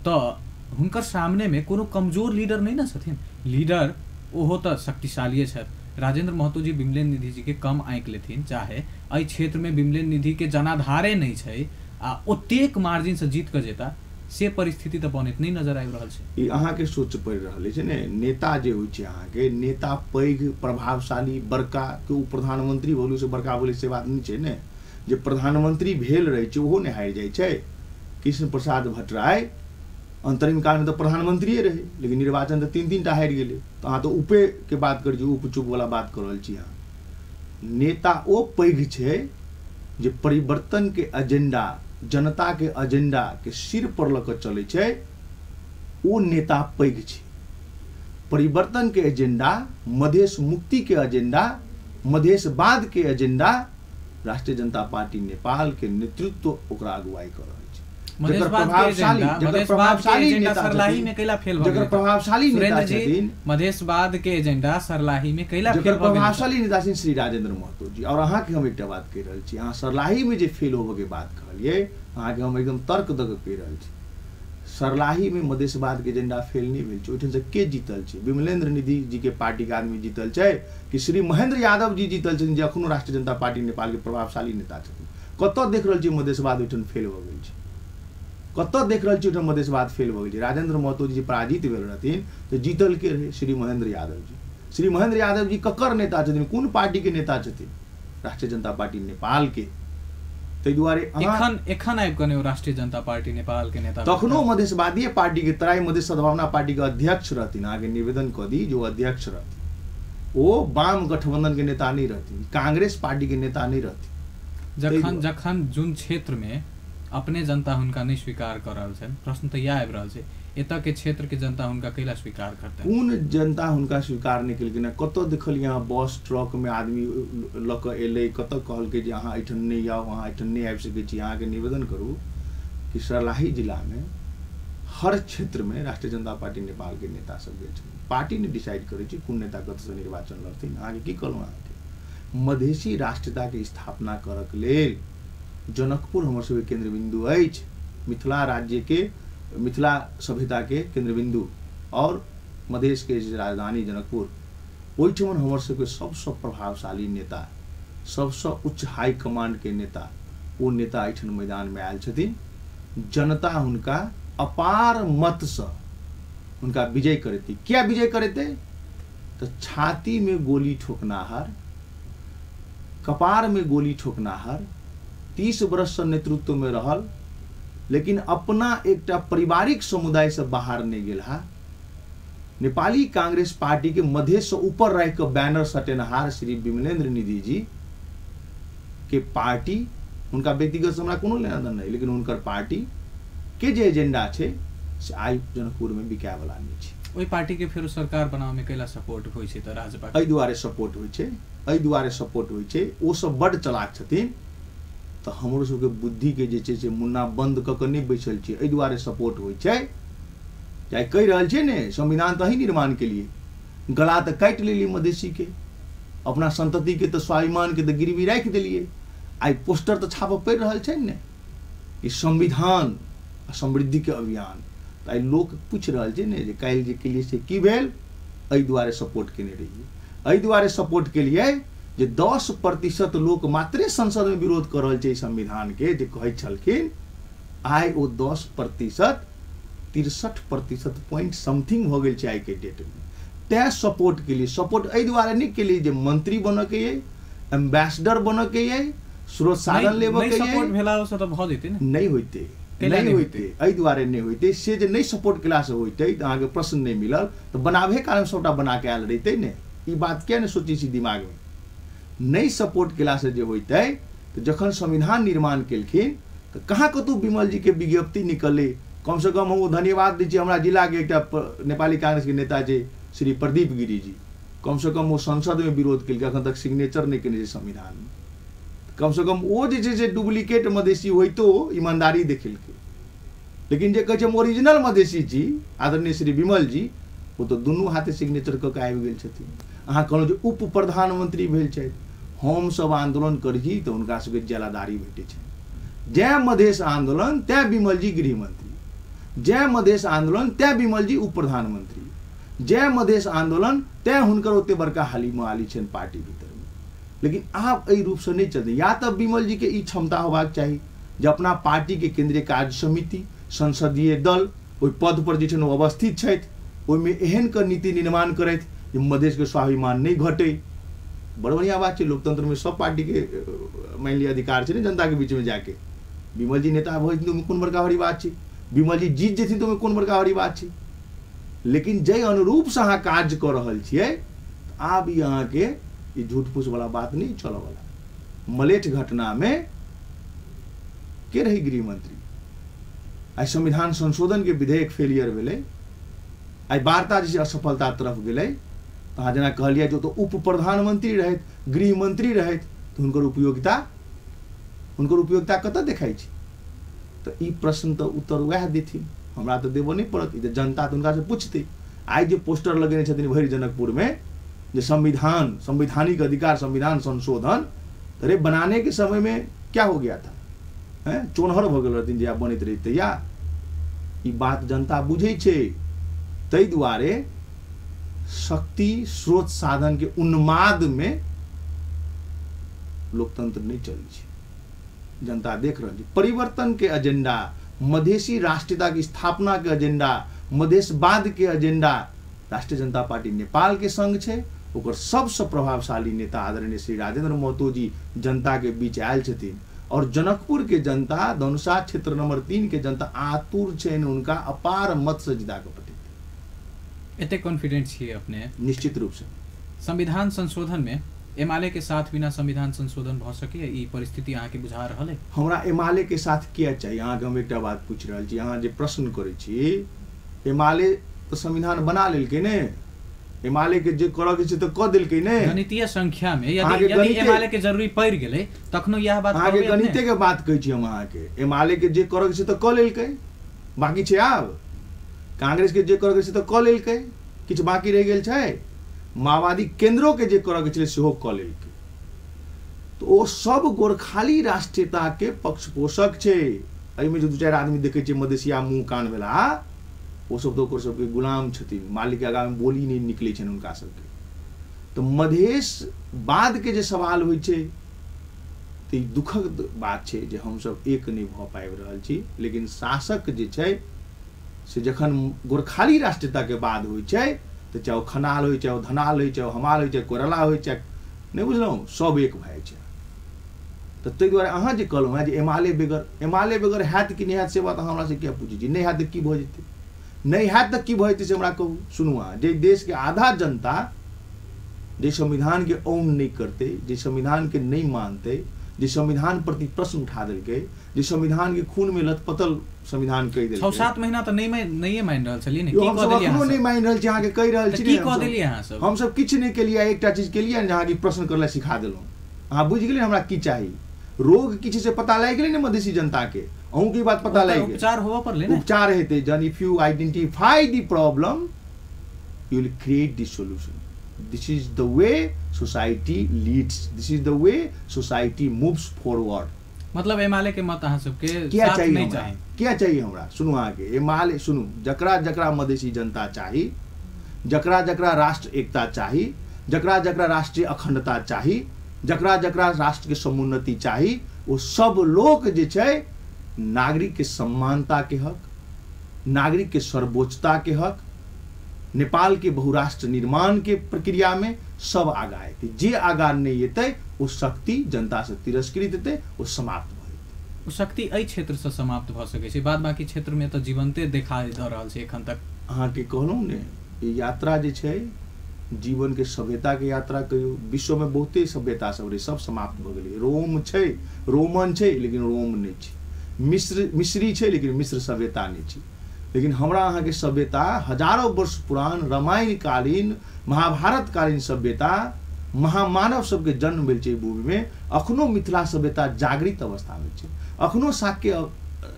Speaker 1: तऽ हुनकर सामने में कोनो कमजोर लीडर नहि ने छथिन, लीडर ओहो तऽ शक्तिशालिए छथि। राजेंद्र महतो जी विमलेंद्र निधि जी के कम आँकि लेथिन, चाहे एहि क्षेत्र में विमलेंद्र निधि के जनाधारे नहि छै आ ओतेक मार्जिन से जीत कऽ जेता, से परिस्थिति तऽ बनैत नहि नजर आबि रहल छै।
Speaker 2: ई अहाँके सोच पड़ि रहल अछि ने। नेता जे होइ छै अहाँके, नेता पैघ प्रभावशाली बड़का के ओ प्रधानमंत्री भोलू से बड़का बोले से बात नहि छै ने। जे प्रधानमंत्री भेल रहै छै ओहो नहि हारि जाइ छै। कृष्ण प्रसाद भट्टराय अंतरिम कालमे तऽ प्रधानमंत्रिए रहै, लेकिन निर्वाचन तऽ 3-3 टा हारि गेलै। तऽ अहाँ तऽ उपे के बात करै छी, उप चुप वाला बात कऽ रहल छी अहाँ। नेता ओ पैघ छै जे परिवर्तन के एजेंडा, जनता के एजेंडा के सिर पर लऽ कऽ चलै छै, ओ नेता पैघ छै। परिवर्तन के एजेंडा, मधेश मुक्ति के एजेंडा, मधेशवाद के एजेंडा राष्ट्रीय जनता पार्टी नेपाल के नेतृत्व ओकरा अगुवाई कऽ रहल छै।
Speaker 1: मधेशवाद के एजेंडा सरलाही में कैला फेल
Speaker 2: भऽ गेल? प्रभावशाली नेता छथिन श्री राजेंद्र महतो जी। और अहाँके हम एकटा बात कहि रहल छी, अहाँ सरलाही में जे फेल होबऽ के बात कहलियै, अहाँके हम एकदम तर्क दऽ कऽ कहि रहल छी, सरलाही में मधेशवाद के एजेंडा फेल नहि भेल छै। ओहिठाम से के जीतल छै? विमलेंद्र निधि जी के पार्टी के आदमी जीतल छै कि श्री महेंद्र यादव जी जीतल छथिन, जे अखनो राष्ट्रीय जनता पार्टी नेपाल के प्रभावशाली नेता छथिन? कतऽ देख रहल छी मधेशवाद ओहिठाम फेल भऽ गेल छै? कतऽ देख रहल छी ओहिठाम मधेशवाद फेल भऽ गेल छै? राजेंद्र महतो जी पराजित भेल रहथिन तऽ जीतल के रहै? श्री महेंद्र यादव जी। श्री महेंद्र यादव जी ककर नेता छथिन? कोन पार्टी के नेता छथिन? राष्ट्रीय जनता पार्टी नेपाल के। ताहि दुआरे
Speaker 1: एखन एखन आबि कऽ राष्ट्रीय जनता पार्टी नेपाल के नेता
Speaker 2: तखनो मधेशवादीय पार्टी के तराई मधेश सद्भावना पार्टी के अध्यक्ष रहथिन। अहाँके निवेदन कऽ दी जो अध्यक्ष रहथिन ओ वाम गठबंधन के नेता नहि रहथिन, कांग्रेस पार्टी के नेता नहि रहथिन।
Speaker 1: जखन जखन जुन क्षेत्र में अपने जनता हुनका नहि स्वीकार कऽ रहल छनि, प्रश्न तऽ इएह आबि रहल छै, एतऽ के क्षेत्र के जनता हुनका कैला स्वीकार करतै?
Speaker 2: कोन जनता हुनका स्वीकार नहि केलखिन? कतऽ देखलियै अहाँ बस ट्रक में आदमी लऽ कऽ एलै, कतऽ कहलकै जे अहाँ एहिठाम नहि आउ, अहाँ एहिठाम नहि आबि सकै छी? अहाँके निवेदन करू कि सर्लाही जिलामे हर क्षेत्रमे राष्ट्रीय जनता पार्टी नेपाल के नेता सब गेल छथिन। पार्टी ने डिसाइड करै छै कोन नेता कतऽसँ निर्वाचन लड़थिन। अहाँके की कहलहुँ, अहाँके मधेशी राष्ट्रीयताके स्थापना करऽके लेल जनकपुर हमर सबके केन्द्र बिन्दु अछि, मिथिला राज्य के, मिथिला सभ्यता के केन्द्र बिन्दु और मधेश के राजधानी जनकपुर। ओहिठमन हमर सबके सबसँ प्रभावशाली नेता, सबसँ उच्च हाई कमांड के नेता, ओ नेता एहिठाम मैदान में आयल छथिन। जनता हुनका अपार मतसँ हुनका विजय करेतै। किया विजय करेतै? तऽ छाती में गोली ठोकनाहर, कपार में गोली ठोकनाहर, 30 वर्षसँ नेतृत्व में रहल, लेकिन अपना एकटा पारिवारिक समुदाय से बाहर नहीं गेल हा। नेपाली कांग्रेस पार्टी के मधेश से ऊपर रह के बैनर सटेनहार श्री विमलेंद्र निधि जी के पार्टी, हुनका व्यक्तिगत से हमरा कोनो लेना देना नहीं, लेकिन हुनकर पार्टी के जे एजेंडा छै से आइ जनकपुरमे बिकायवला नहि छै।
Speaker 1: ओहि पार्टीके फेर सरकार बनाबऽमे कैला सपोर्ट होइ छै तऽ राजपा
Speaker 2: एहि दुआरे सपोर्ट होइ छै, एहि दुआरे सपोर्ट होइ छै, ओ सब बड्ड चलाक छथिन। तऽ हमरो सबके बुद्धिके जे छै से मुन्ना बन्द कऽ कऽ नहि बैसल छियै, एहि दुआरे सपोर्ट होइ छै। चाहे कहि रहल छियै ने, संविधान तऽ अहीं निर्माण केलियै, गला तऽ काटि लेलियै मधेसीके, अपना संततिके तऽ स्वाभिमानके तऽ गिरवी राखि देलियै। आइ पोस्टर तऽ छापऽ पड़ि रहल छै ने कि संविधान आ समृद्धिके अभियान। तऽ आइ लोक पूछि रहल छै ने जे काल्हि जे केलियै से की भेल। एहि दुआरे सपोर्ट केने रहियै, एहि दुआरे सपोर्ट केलियै जे 10% लोक मात्रे संसदमे विरोध कऽ रहल छै संविधानके, जे कहै छलखिन। आइ ओ 10% 63% पॉइंट समथिंग भऽ गेल छै आइके डेटमे। तैँ सपोर्ट केलियै। सपोर्ट एहि दुआरे नहि केलियै जे मंत्री बनऽके अइ, एम्बेसडर बनऽके अइ, स्रोत साधन लेबऽके अइ।
Speaker 1: सपोर्ट भेला से तऽ भऽ जेतै ने।
Speaker 2: नहि होइतै, नहि होइतै, एहि दुआरे नहि होइतै से जे नहि सपोर्ट केलासँ होइतै तऽ अहाँके प्रश्न नहि मिलल, तऽ बनाबे कालमे सबटा बनाके आयल रहितै ने। ई बात किया नहि सोचै छी दिमागमे? नहि सपोर्ट केलासँ जे होइतै तऽ जखन संविधान निर्माण केलखिन तऽ कहाँ कतहु विमल जीके विज्ञप्ति निकललै। कमसँ कम हम ओ धन्यवाद दै छी हमरा जिलाके एकटा नेपाली कांग्रेसके नेता छै श्री प्रदीप गिरी जी, कमसँ कम ओ संसदमे विरोध केलकै, एखन तक सिग्नेचर नहि केने छै संविधानमे। कमसँ कम ओ जे छै से डुप्लीकेट मधेसी होइतो ईमानदारी देखेलकै। लेकिन जे कहै छै हम ओरिजिनल मधेसी छी आदरणीय श्री विमल जी, ओ तऽ दुनू हाथे सिग्नेचर कऽ के आबि गेल छथिन। अहाँ कहलहुँ जे उप प्रधानमंत्री भेल छथि, हमसब आन्दोलन करै छी तऽ हुनका सबके जेलादारी भेटै छनि। जै मधेश आन्दोलन तैँ विमल जी गृहमंत्री, जय मधेश आन्दोलन तैँ विमल जी उप प्रधानमंत्री, जय मधेश आन्दोलन तैँ हुनकर ओते बड़का हाली माली छनि पार्टी भीतरमे। लेकिन आब एहि रूपसँ नहि चलतै। या तऽ विमल जीके ई क्षमता होबाक चाही जे अपना पार्टीके केंद्रीय कार्य समिति, संसदीय दल, ओहि पद पर जे छनि ओ अवस्थित छथि, ओहिमे एहन के नीति निर्माण करथि जे मधेशके स्वाभिमान नहि घटै। बड़ बढ़िआँ बात छै, लोकतंत्रमे सब पार्टीके मानि लिअ अधिकार छै ने जनताके बीचमे जाके। विमल जी नेता भऽ जेथिन तऽ ओहिमे कोन बड़का भारी बात छै, विमल जी जीत जेथिन तऽ ओहिमे कोन बड़का भारी बात छै। लेकिन जाहि अनुरूपसँ अहाँ काज कऽ रहल छियै आब ई अहाँके ई झूठ फूसवला बात नहि चलऽवला। मलेठ घटनामे के रही गृहमंत्री? आइ संविधान संशोधनके विधेयक फेलियर भेलै, आइ वार्ता जे असफलता तरफ गेलै। तऽ अहाँ जेना कहलियै जे ओतऽ उप प्रधानमंत्री रहथि, गृहमंत्री रहथि, तऽ हुनकर उपयोगिता कतऽ देखाइ छै? तऽ ई प्रश्न तऽ उत्तर वएह देथिन, हमरा तऽ देबऽ नहि पड़त। ई तऽ जनता तऽ हुनकासँ पूछतै। आइ जे पोस्टर लगेने छथिन भरि जनकपुरमे जे संविधान, संवैधानिक अधिकार, संविधान संशोधन, अरे बनाने के समय में क्या हो गया था? हैं, चोनहर भऽ गेल रहथिन जे आब बनैत रहितै। या ई बात जनता बुझै छै। ताहि दुआरे शक्ति स्रोत साधन के उन्माद में लोकतंत्र नहीं चलै छै। जनता देख रहल छै परिवर्तन के एजेंडा, मधेसी राष्ट्रीयता के स्थापना के एजेंडा, मधेशवाद के एजेंडा राष्ट्रीय जनता पार्टी नेपाल के संग छै। ओकर सबसँ प्रभावशाली नेता आदरणीय श्री राजेंद्र महतो जी जनता के बीच आयल छथिन और जनकपुर के जनता, धनुषा क्षेत्र नंबर 3 के जनता आतुर छनि हुनका अपार मत से जिता के पठेतै।
Speaker 1: एते कॉन्फिडेंट छियै अपने?
Speaker 2: निश्चित रूप से।
Speaker 1: संविधान संशोधन में एमाले के साथ बिना संविधान संशोधन भऽ सकैए, ई परिस्थिति अहाँके बुझा रहल है?
Speaker 2: हमरा एमाले के साथ किया चाही? अहाँके हम एकटा बात पूछि रहल छी, अहाँ जे प्रश्न करै छी, एमाले तऽ संविधान बना लेलकै ने, एमाले के जे करऽ के छै तऽ कऽ देलकै ने।
Speaker 1: गणितीय संख्या में यदि एमाले के जरूरी पड़ि गेलै तखनो इएह बात
Speaker 2: अहाँके गणिते के बात कहै छी हम अहाँके। एमाले के जे करऽ के छै तऽ कऽ लेलकै, बाकी छै आब कांग्रेस के जे करऽ के छै तऽ कऽ लेलकै, किछु बाकी रहि गेल छै? माओवादी केंद्रो के जे करऽ के छलै सेहो कऽ लेलकै। तऽ ओ सब गोरखाली राष्ट्रीयता के पक्ष पोषक छै। एहिमे जे 2-4 आदमी देखै छियै मधेसिया मुँह कान भेला, ओ सब तऽ ओकर सबके गुलाम छथिन, मालिक के आगाँमे बोली नहि निकलै छनि हुनका सबके। तऽ मधेश बाद के जे सवाल होइ छै तऽ ई दुखक बात छै जे हमसब एक नहि भऽ पाबि रहल छी। लेकिन शासक जे छै से जखन गोरखाली राष्ट्रीयता के बाद होइ छै तऽ चाहे ओ खनाल होइ, चाहे ओ धनाल होइ, चाहे ओ हमाल होइ, चाहे कोरला होइ, चाहे नहि बुझलहुँ, सब एक भए जाइ छै। तऽ ताहि दुआरे अहाँ जे कहलहुँ हेँ जे एमाले बेगर हैत कि नहि हैत से बात अहाँ हमरासँ किया पूछै छी? नहि हैत तऽ की भऽ जेतै? नहि हैत तऽ की भऽ जेतै से हमरा कहू। सुनू अहाँ, जे देशके आधा जनता जे संविधानके ओन नहि करतै, जे संविधानके नहि मानतै, जे संविधान प्रति प्रश्न उठा देलकै, जे संविधान के खून में लथपथल संविधान कहि देलकै।
Speaker 1: 6-7 महीना तऽ नहि मानि रहल छलियै ने,
Speaker 2: की कऽ देलियै? अखनो नहि मानि रहल छी, अहाँके कहि रहल छी।
Speaker 1: की कऽ देलियै अहाँ सब?
Speaker 2: हमसब किछु नहि केलियै, एकटा चीज केलियै ने, अहाँके प्रश्न करला सिखा देलहुँ। अहाँ बुझि गेलियै हमरा की चाही, रोग की छै से पता लागि गेलै ने मधेसी जनता के, अहूँ के बात पता लागि गेल।
Speaker 1: उपचार होबऽ पड़लै ने,
Speaker 2: उपचार हेतै। जन if you identify the problem you will create the solution. This is the way society leads, this is the way society moves forward.
Speaker 1: मतलब एमाले के मत अहाँ सबके
Speaker 2: किया चाहिए? नहीं किया चाहिए हमरा? सुनू अहाँके एमाले, सुनू, जकरा जकरा मधेसी जनता चाही, जकरा जकरा राष्ट्र एकता चाही, जकरा जकरा राष्ट्रीय अखंडता चाही, जकरा जकरा राष्ट्र के समुन्नति चाही, वो सब लोग जे छै नागरिक के समानता के हक, नागरिक के सर्वोच्चता के हक, नेपाल के बहुराष्ट्र निर्माण के प्रक्रिया में सब आगा एतै। जे आगा नहीं एतै ओ शक्ति जनता से तिरस्कृत हेतै, ओ समाप्त भऽ जेतै।
Speaker 1: ओ शक्ति एहि क्षेत्र से समाप्त भऽ सकै छै, बाद बाकी क्षेत्र में तऽ जीवंते देखा दऽ रहल छै एखन तक।
Speaker 2: अहाँके कहलहुँ ने, ई यात्रा जे छै जीवन के सभ्यता के यात्रा कहियौ, विश्व में बहुते सभ्यता सब रहै, सब समाप्त भऽ गेलै। रोम छै, रोमन छै, लेकिन रोम नहि छै। मिस्री छै, लेकिन मिस्र सभ्यता नहि छै। लेकिन हमरा अहाँके सभ्यता हजारों वर्ष पुरान रामायणकालीन महाभारतकालीन सभ्यता, महामानव सबके जन्म भेल छै भूमिमे। अखनो मिथिला सभ्यता जागृत अवस्थामे छै, अखनो शाक्य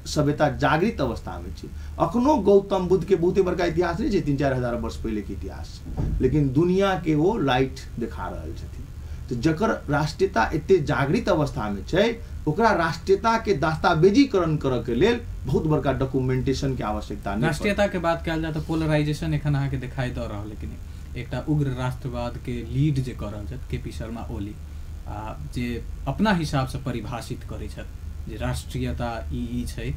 Speaker 2: सभ्यता जागृत अवस्थामे छै, अखनो गौतम बुद्ध के बहुते बड़का इतिहास नहि छै, 3-4 हजार वर्ष पहिलेके इतिहास छै, लेकिन दुनियाके ओ लाइट देखा रहल छथिन। तऽ जकर राष्ट्रीयता एते जागृत अवस्थामे छै, ओकरा राष्ट्रीयता के दस्तावेजीकरण करऽ के लेल बहुत बड़का डॉक्यूमेंटेशन के आवश्यकता नहि।
Speaker 1: राष्ट्रीयता के बात कयल जाय तऽ पोलराइजेशन एखन अहाँके देखाई दऽ रहल है कि नहि? एकटा उग्र राष्ट्रवाद के लीड जे कऽ रहल छथि के पी शर्मा ओली, आ जे अपना हिसाबसँ परिभाषित करै छथि जे राष्ट्रीयता ई छै,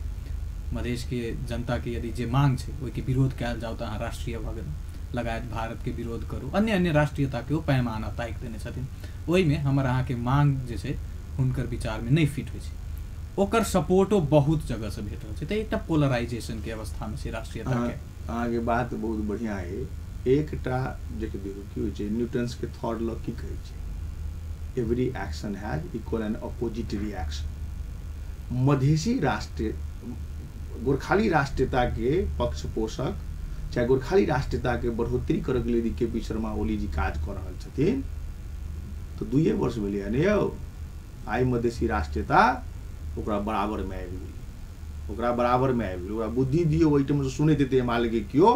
Speaker 1: मधेश के जनता के यदि जे मांग छै ओहिके विरोध कयल जाउ तऽ अहाँ राष्ट्रीय भऽ गेलहुँ, लगायत भारत के विरोध करू, अन्य अन्य राष्ट्रीयता के ओ पैमाना ताकि देने छथिन। ओहिमे हमर अहाँके मांग जे छै हुनकर विचारमे नहि फिट होइ छै, ओकर सपोर्टो बहुत जगहसँ भेट रहल छै। तऽ एकटा पोलराइजेशनके अवस्थामे छै राष्ट्रीयताके।
Speaker 2: अहाँके बात बहुत बढ़िआँ अइ। एकटा जे देखू की होइ छै, न्यूटन्सके थर्ड लॉ की कहै छै, every action has equal and opposite reaction. Madhesi राष्ट्रीय गोरखाली राष्ट्रीयताके पक्ष पोषक चाहे गोरखाली राष्ट्रीयताके बढ़ोतरी करैके लेल के पी शर्मा ओली जी काज कऽ रहल छथिन तऽ 2 वर्ष भेलै ने यौ, आइ मधेसी राष्ट्रीयता ओकरा बराबरमे आबि गेलै, ओकरा बराबरमे आबि गेलै। ओकरा बुद्धि दियौ, ओहिठामसँ सुनैत हेतै एमालेके केओ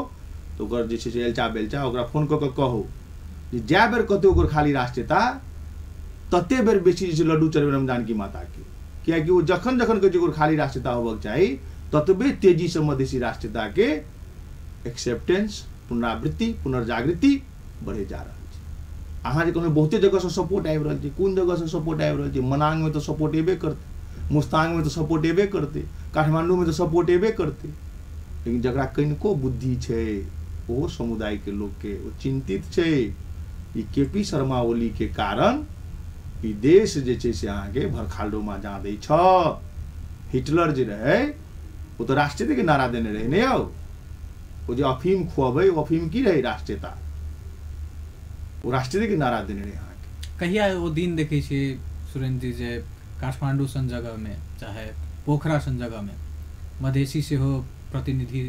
Speaker 2: तऽ ओकर जे छै से एलचा बेलचा ओकरा फोन कऽ कऽ कहू जे जए बेर कहतै गोरखाली राष्ट्रीयता तते बेर बेसी जे छै लड्डू चढ़बै हम जानकी माताके, कियाकि ओ जखन जखन कहै छै गोरखाली राष्ट्रीयता होबक चाही ततबे तेजीसँ मधेसी राष्ट्रीयताके एक्सेप्टेंस, पुनरावृत्ति, पुनर्जागृति बढ़े जा रहल छै। अहाँ जे कहलहुँ बहुते जगहसँ सपोर्ट आबि रहल छै, कोन जगहसँ सपोर्ट आबि रहल छै? मनांगमे तऽ सपोर्ट एबे करतै, मुस्तांगमे तऽ सपोर्ट एबे करतै, काठमाण्डूमे तऽ सपोर्ट एबे करतै, लेकिन जकरा कनिको बुद्धि छै ओ समुदायके लोकके ओ चिन्तित छै ई के पी शर्मा ओलीके कारण ई देश जे छै से अहाँके भरखालडोमा जा दै छ। हिटलर जे रहै ओ तऽ राष्ट्रीयताके नारा देने रहै ने यौ, ओ जे अफीम खुअबै ओ अफीम की रहै? राष्ट्रीयता। ओ राष्ट्रीयताके नारा देने रहै अहाँके।
Speaker 1: कहिया ओ दिन देखै छियै सुरेन्द्र जी जे काठमाण्डू सन जगहमे चाहे पोखरा सन जगहमे मधेसी सेहो प्रतिनिधि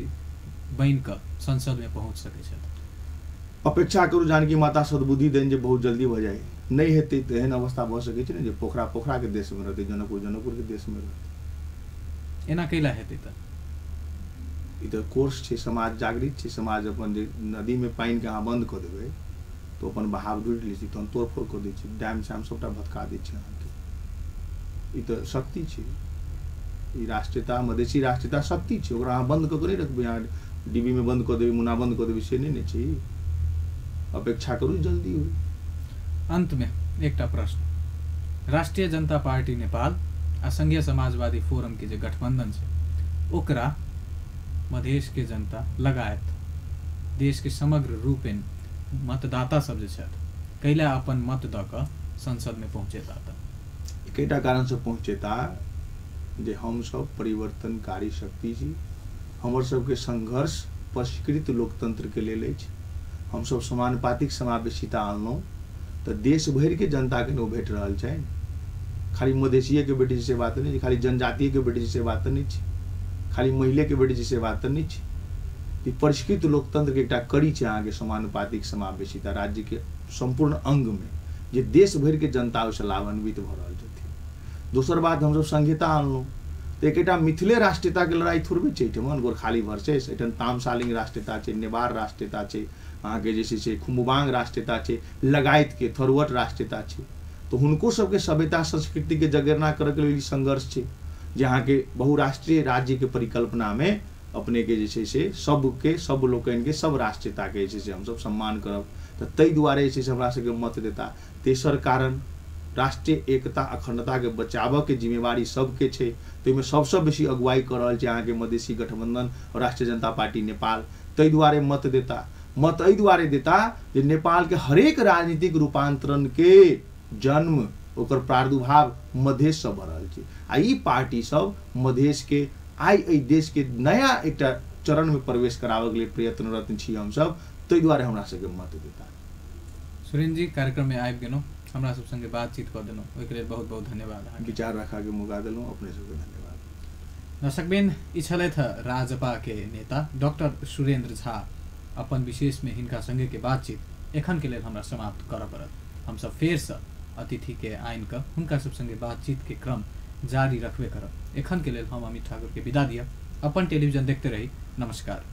Speaker 1: बनि कऽ संसदमे पहुँच सकै छथि?
Speaker 2: अपेक्षा करू जानकी माता सद्बुद्धि देन जे बहुत जल्दी भऽ जाय। नहि हेतै तऽ एहन अवस्था भऽ सकै छै ने जे पोखरा पोखराके देशमे रहतै, जनकपुर जनकपुरके देशमे रहतै।
Speaker 1: एना कैला हेतै तऽ?
Speaker 2: ई तऽ कोर्स छै, समाज जागृत छै, समाज अपन जे नदीमे पानिके अहाँ बन्द कऽ देबै तऽ अपन बहाव ढूँढि लै छै, तहन तोड़फोड़ कऽ दै छै, डैम सैम सबटा भटका दै छै अहाँके। ई तऽ शक्ति छै, ई राष्ट्रीयता मधेसी राष्ट्रीयता शक्ति छै, ओकरा अहाँ बन्द कऽ के नहि रखबै, अहाँ डिब्बीमे बन्द कऽ देबै, मुना बन्द कऽ देबै, से नहि ने छै। अपेक्षा करू जल्दी होइ।
Speaker 1: अन्तमे एकटा प्रश्न, राष्ट्रिय जनता पार्टी नेपाल आ संघीय समाजवादी फोरम के जे गठबंधन छै ओकरा मधेश के जनता लगायत देश के समग्र रूपेण मतदाता सब जे छथि कैला अपन मत दऽ कऽ संसद में पहुँचेता? तऽ
Speaker 2: एकेटा कारणसँ पहुँचेता जे हमसब परिवर्तनकारी शक्ति छी, हमर सबके संघर्ष परिष्कृत लोकतंत्र के लेल अछि, हमसब समानुपातिक समावेशिता आनलहुँ तऽ देश भरिके जनताके ने ओ भेट रहल छनि। खाली मधेसिएके भेटै छै से बात नहि छै, खाली जनजातिएके भेटै छै से बात नहि छै, खाली महिलेके भेटै छै से बात नहि छै। ई परिष्कृत लोकतंत्रके एकटा कड़ी छै अहाँके समानुपातिक समावेशिता राज्यके सम्पूर्ण अङ्गमे, जे देश भरिके जनता ओहिसँ लाभान्वित भऽ रहल छथिन। दोसर बात, हमसभ संहिता आनलहुँ तऽ एकेटा मिथिले राष्ट्रीयताके लड़ाइ थोड़बे छै एहिठमन, गोरखाली वर्सेस, एहिठाम तामसालिंग राष्ट्रीयता छै, नेवार राष्ट्रीयता छै, अहाँके जे छै से खुम्बुबांग राष्ट्रीयता छै, लगायतके थरुअट राष्ट्रीयता छै। तऽ हुनको सबके सभ्यता संस्कृतिके जगेरना करैके लेल ई संघर्ष छै जे अहाँके बहुराष्ट्रीय राज्यके परिकल्पनामे अपनेके जे छै से सबके, सब लोकनिके, सब राष्ट्रीयताके जे छै से हमसब सम्मान करब। तऽ ताहि दुआरे जे छै से हमरा सबके मत देता। तेसर कारण, राष्ट्रीय एकता अखंडताके बचाबऽके जिम्मेवारी सबके छै, ताहिमे सबसँ बेसी अगुवाई कऽ रहल छै अहाँके मधेसी गठबंधन और राष्ट्रीय जनता पार्टी नेपाल, ताहि दुआरे मत देता। मत एहि दुआरे देता जे नेपालके हरेक राजनीतिक रूपांतरणके जन्म, ओकर प्रादुर्भाव मधेशसँ भऽ रहल छै आ ई पार्टी सब मधेशके आइ एहि देशके नया एकटा चरणमे प्रवेश कराबऽके लेल प्रयत्नरत छी हमसब, ताहि दुआरे हमरा सबके मत देता।
Speaker 1: सुरेंद्र जी, कार्यक्रममे आबि गेलहुँ, हमरा सब संगे बातचीत कऽ देलहुँ, ओहिके लेल बहुत बहुत धन्यवाद। अहाँके
Speaker 2: विचार रखाके मौका देलहुँ, अपने सबके धन्यवाद।
Speaker 1: दर्शकबिन, ई छलथि राजपा के नेता डॉक्टर सुरेंद्र झा। अपन विशेष में हिनका संगे के बातचीत एखन के लेल हमरा समाप्त करऽ पड़त। हमसब फेरसँ अतिथि के आनि कऽ हुनका सब संगे बातचीत के क्रम जारी रखबे करब। एखन के लेल हम अमित ठाकुर के विदा दिअ। अपन टेलीविजन देखते रही। नमस्कार।